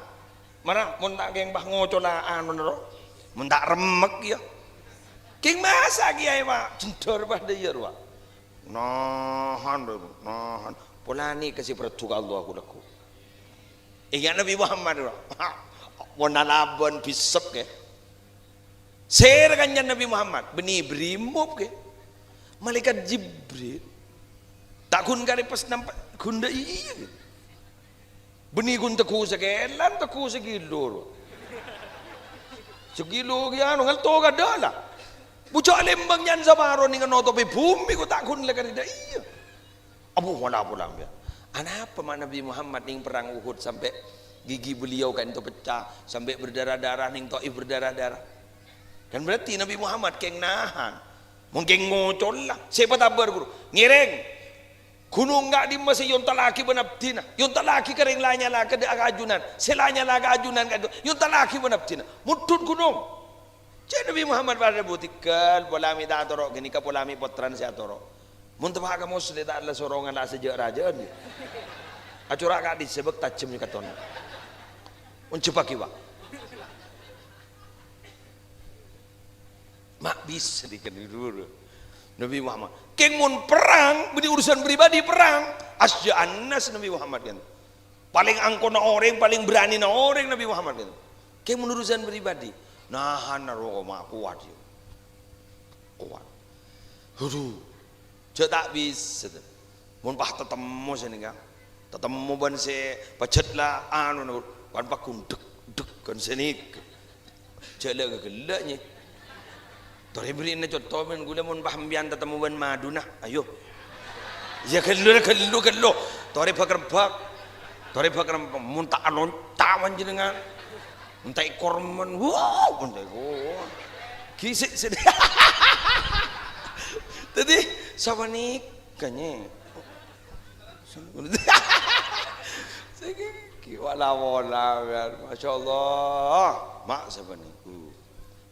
Mara, mon ta' kèng pas ngocola anu noro'. Mon ta' remmek, yâ. Kèng masa' kiyaè, Pak? Jendhâr pas dâ' iyâ, Pak. Nahan, nahan. Polana kasè perdhu ka Allah, aku lagu. Ingat Nabi Muhammad, mon alabân bisep, kè. Sèra kanjeng Nabi Muhammad, bânnè brimop, kè. Malaikat Jibril. Ta' ghun karè pas nampa', ghun dâ' iyâ, kè. Bânnè ghun tegghu sakèlan, tegghu sakilo, ro. Sakilo kè anu, ngalto kadâ' la. Bujâ' lèmbâng nyang saparo nèng notobhi bhumè, ko' ta' ghun la karè dâ' iyâ. Abu, wala pola, ya. Anapa ma' Nabi Muhammad nèng perrang Uhud sampè' Gigi beliau ka'dinto pecah, sampai berdarah-darah, neng Taif berdarah-darah. Kan berarti Nabi Muhammad keng nahan. Mungkin ngocolla. Sè èpatabbâr, ghuru. Ngèrèng. Ghunong ka'dimma sè èontallaghi bân abdhina? Èontallaghi ka rèng la nyala ka dâ' ka ajunan. Sè la nyala ka ajunan ka'dinto èontallaghi bân abdhina. Mondhut ghunong. Cè' Nabi Muhammad padâ bu-, "Tèghâl, pola mè' ta' atoro' ghânèka, pola mè' pottrana sè atoro'." Mon teppa' ka Moslè ta' la sorongan la sajâ'-rajâ'ân, yâ. Acora' ka'dissa' bâk tajhem, yâ, katon. Mon jhâ' paghi, Pak. Ma' bisa dikèn dulu. Nabi Muhammad. Kèng mon perrang, bânnè urusan pribadi perrang. Asya annas Nabi Muhammad kan. Palèng angkona orèng, palèng berrânnèna orèng Nabi Muhammad kan. Kèng mon urusan pribadi. Nahan roh ma' kowat, yâ. Kowat. Aduh. Jhâ' ta' bisa, to. Mon pas tatemmo sanèka. Tatemmo bân sè pajhât la anu, bân pagundhek-dhek kan sanèka. Jhâ' la ghellâ', nyè. Torè bherri'na conto bân ghulâ mon pas sampèyan tatemmo bân maduna. Ayo. Yâ ghellu, ghellu, ghellu. Torè bâk-rembâk. Torè bâk-rembâk. Mon ta' alonca' panjhennengngan. Mon ta' èkorman. Wow, mon ta' èko-, gisik sè. Dhâddhi, sapanèka, nyè. Saiki wala-wala, kan. Masya Allah. Ma' sapanèka.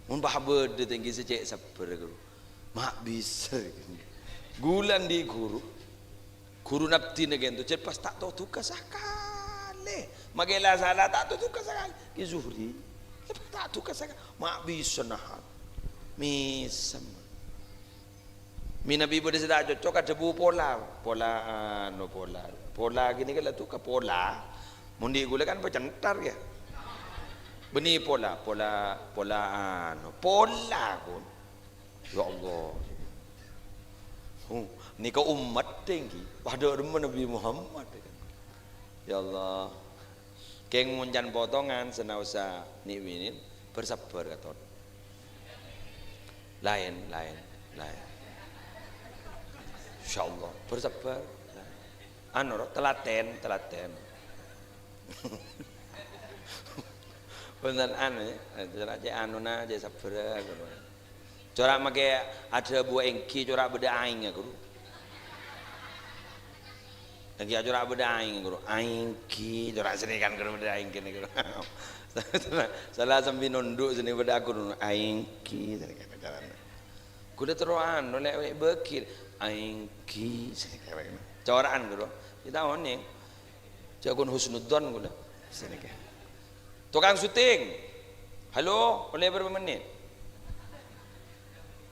Mon pas bâdâ tèngghi sè cè' sabbhâr, ghuru. Ma' bisa. Ghulâ andi' ghuru. Ghuruna abdhina ka'dinto, jhâ' pas ta' tao duka sakalè. Makè la sala ta' tao duka sakalè. Ki Zuhri. Pas ta' duka sakalè. Ma' bisa nahan. Mèsem. Mènabi bâdâ sè ta' cocok, adhâbu pola. Pola, anu, pola. Pola ghânèka la duka pola. Mon dhi' ghulâ kan pacenthar, yâ. Bânnè pola, pola, pola, anu, pola, pon. Ya Allah. Huh, nèka ommat tèngghi. Padâ remma Nabi Muhammad. Ya Allah. Kèng mon can potongan, sè naosa nè'-binèn, bâr-sabbhâr katon. Laèn, laèn, laèn. Insyaallah, bâr-sabbhâr. Anu, ro, telatèn, telatèn. Bhunten anu, yâ, cora' cè' anuna, cè' sabbhârâ, ghuru. Cora' makè adhâbu èngghi, cora' bâdâ aèngnga, ghuru. Èngghi, cora' bâdâ aèngnga, ghuru. Aèngghi, cora' sènèkan, ghuru, bâdâ aèngghi, ghuru. Sala sambi nondhu' sènè bâdâ, ghuru. Aèngghi, sènèkan carana. Ghulâ terro anu, lè' bâgi. Aèngghi, sènèkan. Cora'an, ghuru. Kita onèng. Jhâ' kon husnudzon ghulâ. Sanèka. Tokang syuting. Halo, ollè bârâmpa mennit?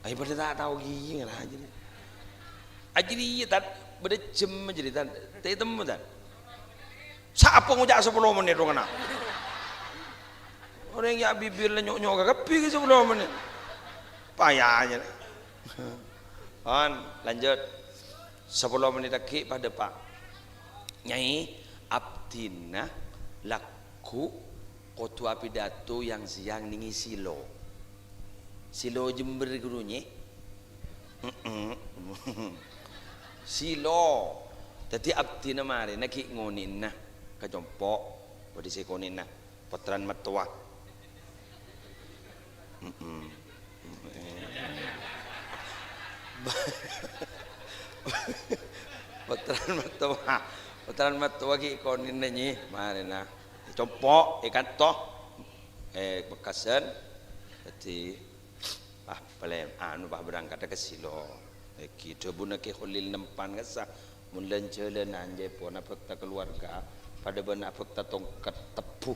Ayo padâ ta' tao kèya ngala' jârèya. Ajârèya, Tan, bâdâ jhâmma jârèya, Tan. Ta' ètemmo, Tan. Sapa ngoca' sapolo mennit, rongana? Orèng ya' bibir la nyo'-nyo' kabbhi ka sapolo mennit. Payanya. On, lanjut. Sapolo mennit aghi' padâ, Pa'. Nyai, abdhina lagghu' kodhu apidato yang-sèyang nèng è Silo. Silo Jember, ghuru, nyè? Heeh. Silo. Dhâddhi abdhina marèna ghi' ngonè'na ka compo', bâdâ sè èkonè'na. Pottrana mattowa. Mm-mm. Pottrana mattowa. Pottrana mattowa ghi' konè'na, nyè, marèna. Compo', è kanto. È Pekkasen. Dhâddhi, Pas palè-, anu, pas berangkat ka Silo. Èngghi dhâbuna Kè Kholil Nempan kassa, "Mon lan-jhâlânan, jhâ' pon abhâkta kalowarga, padâ bân abhâkta tongket tebbu.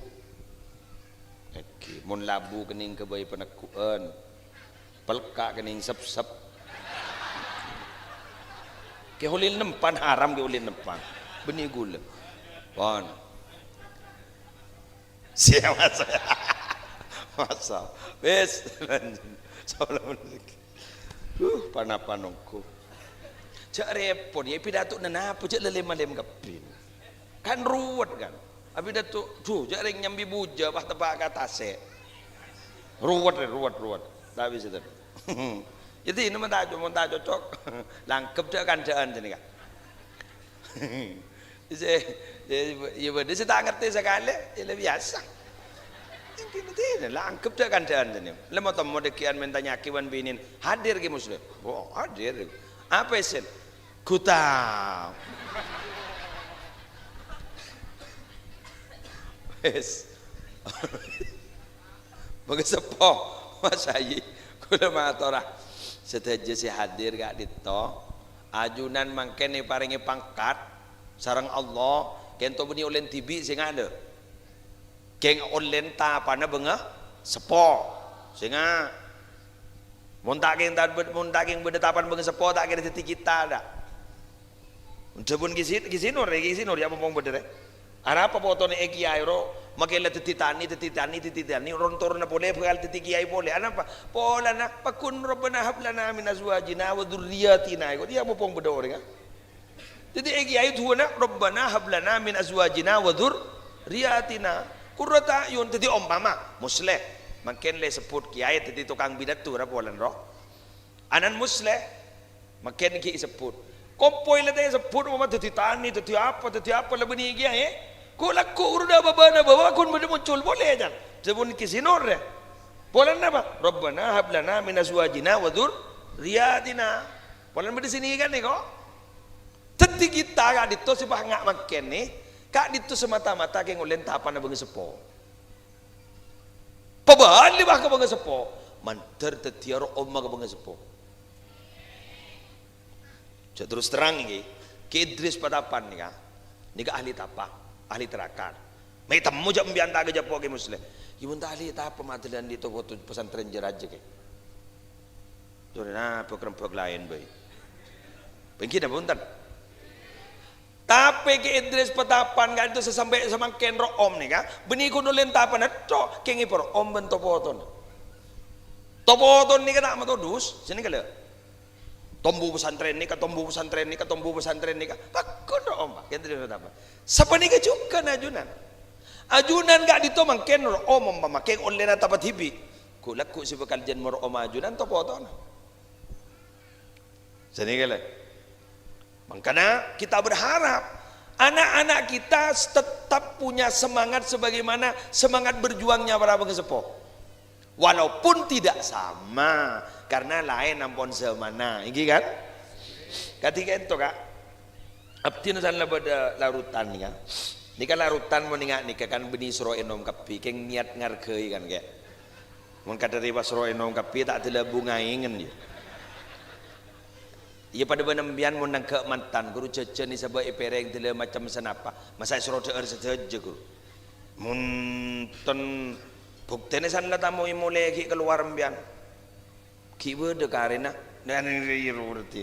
Èngghi, mon labu kennèng ghâbây panegghu'ân, pelka' kennèng sepsep." Kè Kholil Nempan, haram Kè Kholil Nempan. Bânnè ghulâ. Pon. Siya, masa. Masa. Wis. Sapolo mennit. Huh, panapa nongko. Jhâ' rèpot, yâ, pidato napa, jhâ' lèlèm-alèm kabbhi. Kan ruwet, kan. Apidato, duh, jhâ' rèng nyambi bujâ, pas teppa' ka tasè'. Ruwet, ruwet, ruwet. Ta' bisa, Tan. Jadi, ini mon ta', mon ta' cocok. Langkep dâ' kandhâ'ân sini, kan. Sè, sè, iyâ bâdâ sè ta' ngartè sakalè, iyâ la biyasa. Èngghi nètèna, la anggep dâ'-kandâ'ân sènè. La mo-, temmo dhâggi'ân mènta nyakè bân binèn, hadir Kè Muslim. Oh, hadir. Apa èssèna? Ghuta. Wes. Bângaseppo, Mas Haji, kaulâ matora. Sadhâjâ sè hadir ka'dinto, ajunan mangkèn èparèngè pangkat sareng Allah, kènto bânnè ollèna dhibi' sènga' lho. Kèng ollèna tapana bângaseppo. Sènga'. Mon ta' kèng ta-, mon ta' kèng bâdâ tapana bângaseppo, ta' kèra dhâddhi kitta, ta'. Dhâbuna Kè Sin-, Kè Sinur, Kè Sinur, yâ, mompong bâdâ, rè. Arapa potona è kèyaè ro, makè la dhâddhi tanè, dhâddhi tanè, dhâddhi tanè, ron-toronanna polè bhâkal dhâddhi kèyaè polè. Anapa? Polana, paggun, "Rabbana hab lana min azwajina wa dzurriyyatina." Kok iyâ mompong bâdâ orèng, ah? Dhâddhi è kèyaè duwâna, "Rabbana hab lana min azwajina wa dzurriyyatina qurrata a'yun." Dhâddhi ompama, Musleh. Mangkèn la èsebbhut kèyaè dhâddhi tokang pidato, ra polana ro. Anan Musleh, mangkèn ghi' èsebbhut. Kompoy la ta' èsebbhut, ompama dhâddhi tanè, dhâddhi apa, dhâddhi apa, la bânnè kèyaè. Ko' lagghu' ghuru dâ' bâbâna bâbâ ghun bâdâ moncol polè, can. Dhâbuna Kè Sinur, rè. Polana napa? "Rabbana hab lana min azwajina wa dzurriyyatina." Polana bâdâ sè nèkana, ko'. Dhâddhi kitta ka'dinto sè pas nga' mangkèn, ka'dinto semata-mata kèng ollèna tapana bângaseppo. Pabâli, bâ, ka bângaseppo. Mandhâr dhâddhiyâ ro'omma ka bângaseppo. Jhâ' terros terrang nèka, Kè Idris Patapan nèka, nèka ahli tapa, ahli terakan. Mè' temmo jhâ' empèyan ta' kajhâpo' Kè Musleh. Yâ, mon ta' ahli tapa, madâlân di toko tu-, pesantren jâ rajâ, Kè. Torè napa kerembhâk laèn bhâi. Pèngghina, bhunten. Tapè Kè Idris Patapan ka'dinto sè sampè' samangkèn ro'om nèka, bânnè ghun ollèna tapana tho', kèng èparo'om bân to-potona. To-potona nèka ta' matodus, sè nèka lho. Tombu pesantren nèka, tombu pesantren nèka, tombu pesantren nèka. Paggun ro'om, Pa', Kè Idris Patapan. Sapanèka jhughân ajunan. Ajunan ka'dinto mangkèn ro'om, ompama kèng ollèna tapa dhibi'. Ghu-, lagghu' sè bhâkal jhân maro'om ajunan to-potona. Sanèka, lè. Mangkana kita berharap anak-anak kita tetap punya semangat sebagaimana semangat berjuangnya para pengeseppo. Walaupun tidak sama, karena laèn ampon zamanna, ènggi kan? Kadhi ka'dinto, Ka'. Abdhina san la bâdâ larutan, nèka. Nèka larutan mon ènga' nèka kan bânnè soro ènom kabbhi, kèng niat ngargai kan, Ka'. Mon kadhâri pas soro ènom kabbhi, ta' dâlâ bhungaèngen, yâ. Iyâ, padâ bân empèyan mon nangghâ' mantan, ghuru jhâjhân èsabâ' è pèrèng dâlâ macem sanapa, masa' èsoro dhâ'âr sadhâjâ, ghuru. Mon ten, buktèna san la tamoy molè ghi' kalowar empèyan. Ghi' bâdâ karènna. Nah, ini, ini, ini, berarti.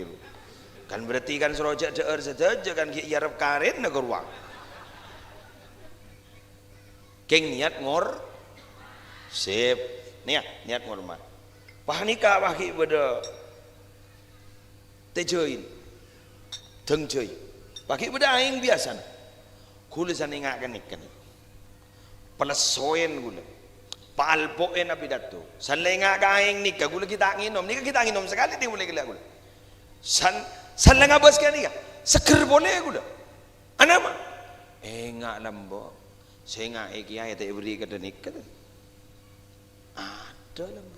Kan berarti kan soro jhâ' dhâ'âr sadhâjâ kan ghi' èarep karènna ka rowa. Kèng niat ngor-, sip. Nèya, niat ngormat. Pas nèka, pas ghi' bâdâ tèjâin. Dângjâi. Pas ghi' bâdâ aèng biyasana. Ghulâ sanènga' ka nèka, nèka. Palessoèn ghulâ. Paalpo'èn apidato. San la ènga' ka aèng nèka, ghulâ ghi' ta' ngènom. Nèka ghi' ta' ngènom sakalè, dhi polè ghellâ' ghulâ. San, san la ngabâs ka nèka. Seggher polè ghulâ. Anapa? Ènga' lambâ'. Sè ènga'è kèyaè ta' èberri' kadhâ' nèka, ta'. Adâ' lambâ'.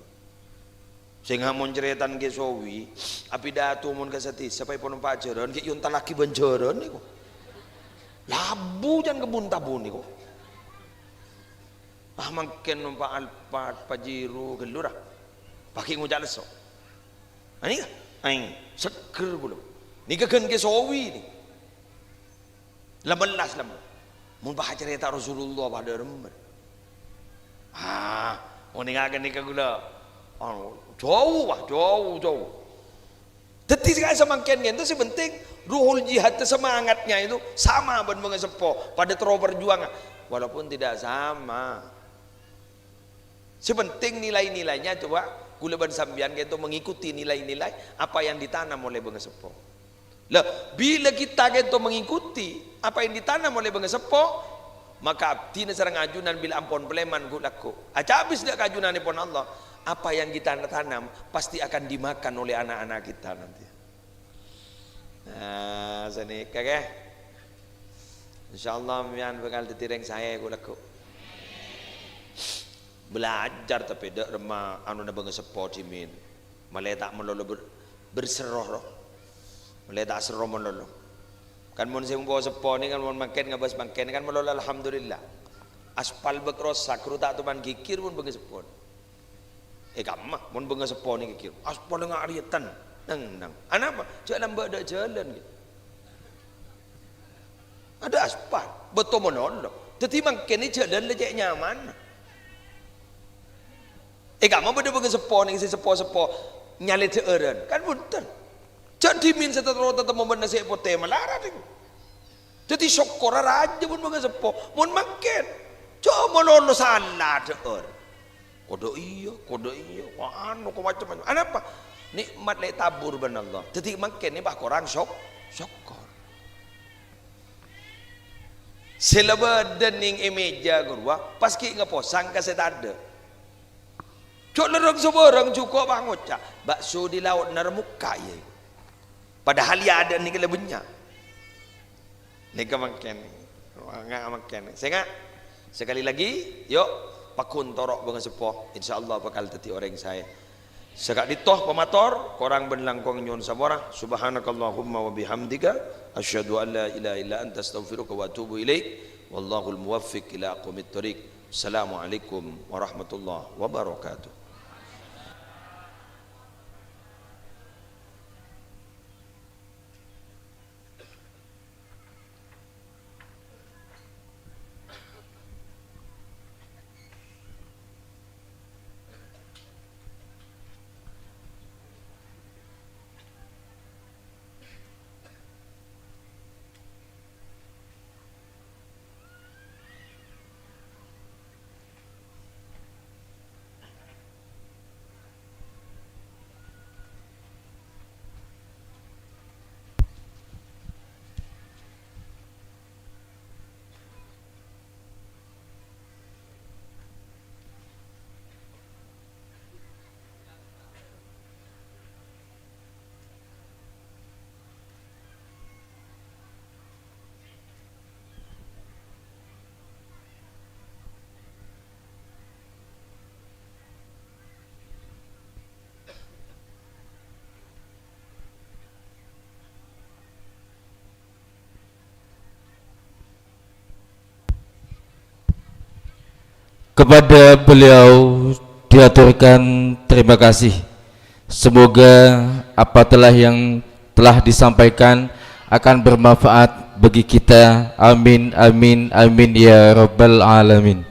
Sènga' mon carètana Kè Sowi, apidato mon ka sadhisa, sapaèpon pajhârân, ghi' èontallaghi bân jhârân nèko. Labu can kebbhun tabu nèko. Ah, mangkèn nompa' Alphard, Pajero, ghâllu ra. Pas ghi' ngoca' lesso. Anèka, aèng, seggher ghulâ. Nèka ghân Kè Sowi, nè. La mellas, la. Mon pas acarèta Rasulullah padâ remmer. Ah, onènga ghânèka ghulâ. Anu, jhâu, wah, jhâu, jhâu. Dhâddhi, sè samangkèn ka'dinto sè penting, ruhul jihad, semangatnya itu sama bân bângaseppo, padâ terro perjuangan. Walaupun tidak sama. Sè penting nilai-nilainya, coba ghulâ bân sampèyan ka'dinto mengikuti nilai-nilai apa yang ditanam oleh bângaseppo. Lah, bilâ kita ka'dinto mengikuti apa yang ditanam oleh bângaseppo, maka abdhina sareng ajunan bilâ ampon palèman ghu-lagghu'. Acabis dâ' ka ajunanèpon Allah, apa yang kita tanam pasti akan dimakan oleh anak-anak kita nanti. Nah, sanèka, Ka'. Insyaallah, sampèyan bhâkal dhâddhi rèng saè, ghu-lagghu. Belajar, tapè dâ' remma anona bângaseppo dhimèn. Malè ta' malolo ber-, berserro, ro. Malè ta' serro malolo. Kan mon sè seppo-seppo nè, kan mon mangkèn ngabâs mangkèn, kan malolo alhamdulillah. Aspal bâk rosak, ru ta' toman ghighir mon bângaseppo. È kamma, mon bângaseppo nè ghighir. Aspal nga' arèyètan. Neng, neng. Anapa? Jhâ' lambâ' dâ' jhâlân, ghi. Adâ' aspal, bâto malolo. Dhâddhi mangkèn jhâlân la cè' nyamana. È kamma bâdâ bângaseppo nèng sè seppo-seppo nyalèdhâ'ârân. Kan bhunten. Jhâ' dhimèn sè tatro tatemmo bân nasè' potè malarat, nèng. Dhâddhi sokkorra rajâ bân bângaseppo. Mon mangkèn, jhâ' malolo sala dhâ'âr. Kodhu iyâ, kodhu iyâ, wah, anu, kok macem-macem. Anapa? Nikmat lè' tabur bân Allah. Dhâddhi mangkèn nè pas korang sok-, sokkor. Sè la bâdâ nèng è mèja ghâruwa, pas ghi' ngaposang ka sè tadâ'. Jhâ' lerrèng sabârâng jhuko' pas ngoca', "Bakso di laut narmukka, yâ." Padahal yâ adâ' nèka la bânnya'. Nèka mangkèn. Nga' mangkèn. Sènga'. Sekali lagi, yo, pagghun toro' bângaseppo. Insyaallah bhâkal dhâddhi orèng saè. Saka'dinto pamator, korang bân langkong nyo'on sapora. Subhanakallahumma wa bihamdika, asyhadu an la ilaha illa anta, astaghfiruka wa atubu ilaik. Wallahul muwaffiq ila aqwamit thoriq. Assalamualaikum warahmatullahi wabarakatuh. Kepada beliau dihaturkan terima kasih. Semoga apa telah yang telah disampaikan akan bermanfaat bagi kita. Amin, amin, amin, ya rabbal alamin.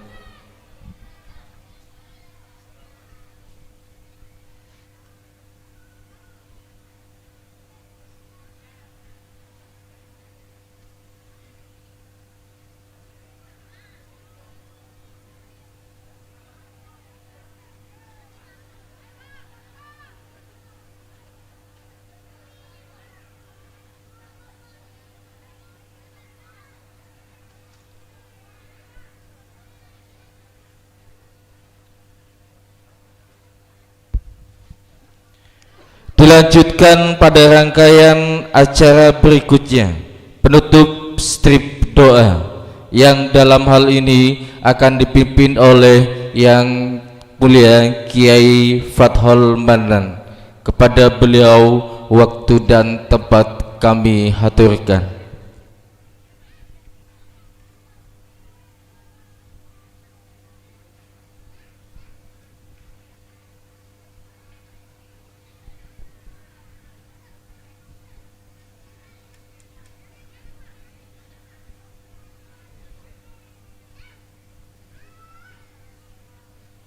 Dilanjutkan pada rangkaian acara berikutnya, penutup strip doa, yang dalam hal ini akan dipimpin oleh Yang Mulia Kiai Fathol Manan. Kepada beliau, waktu dan tempat kami haturkan.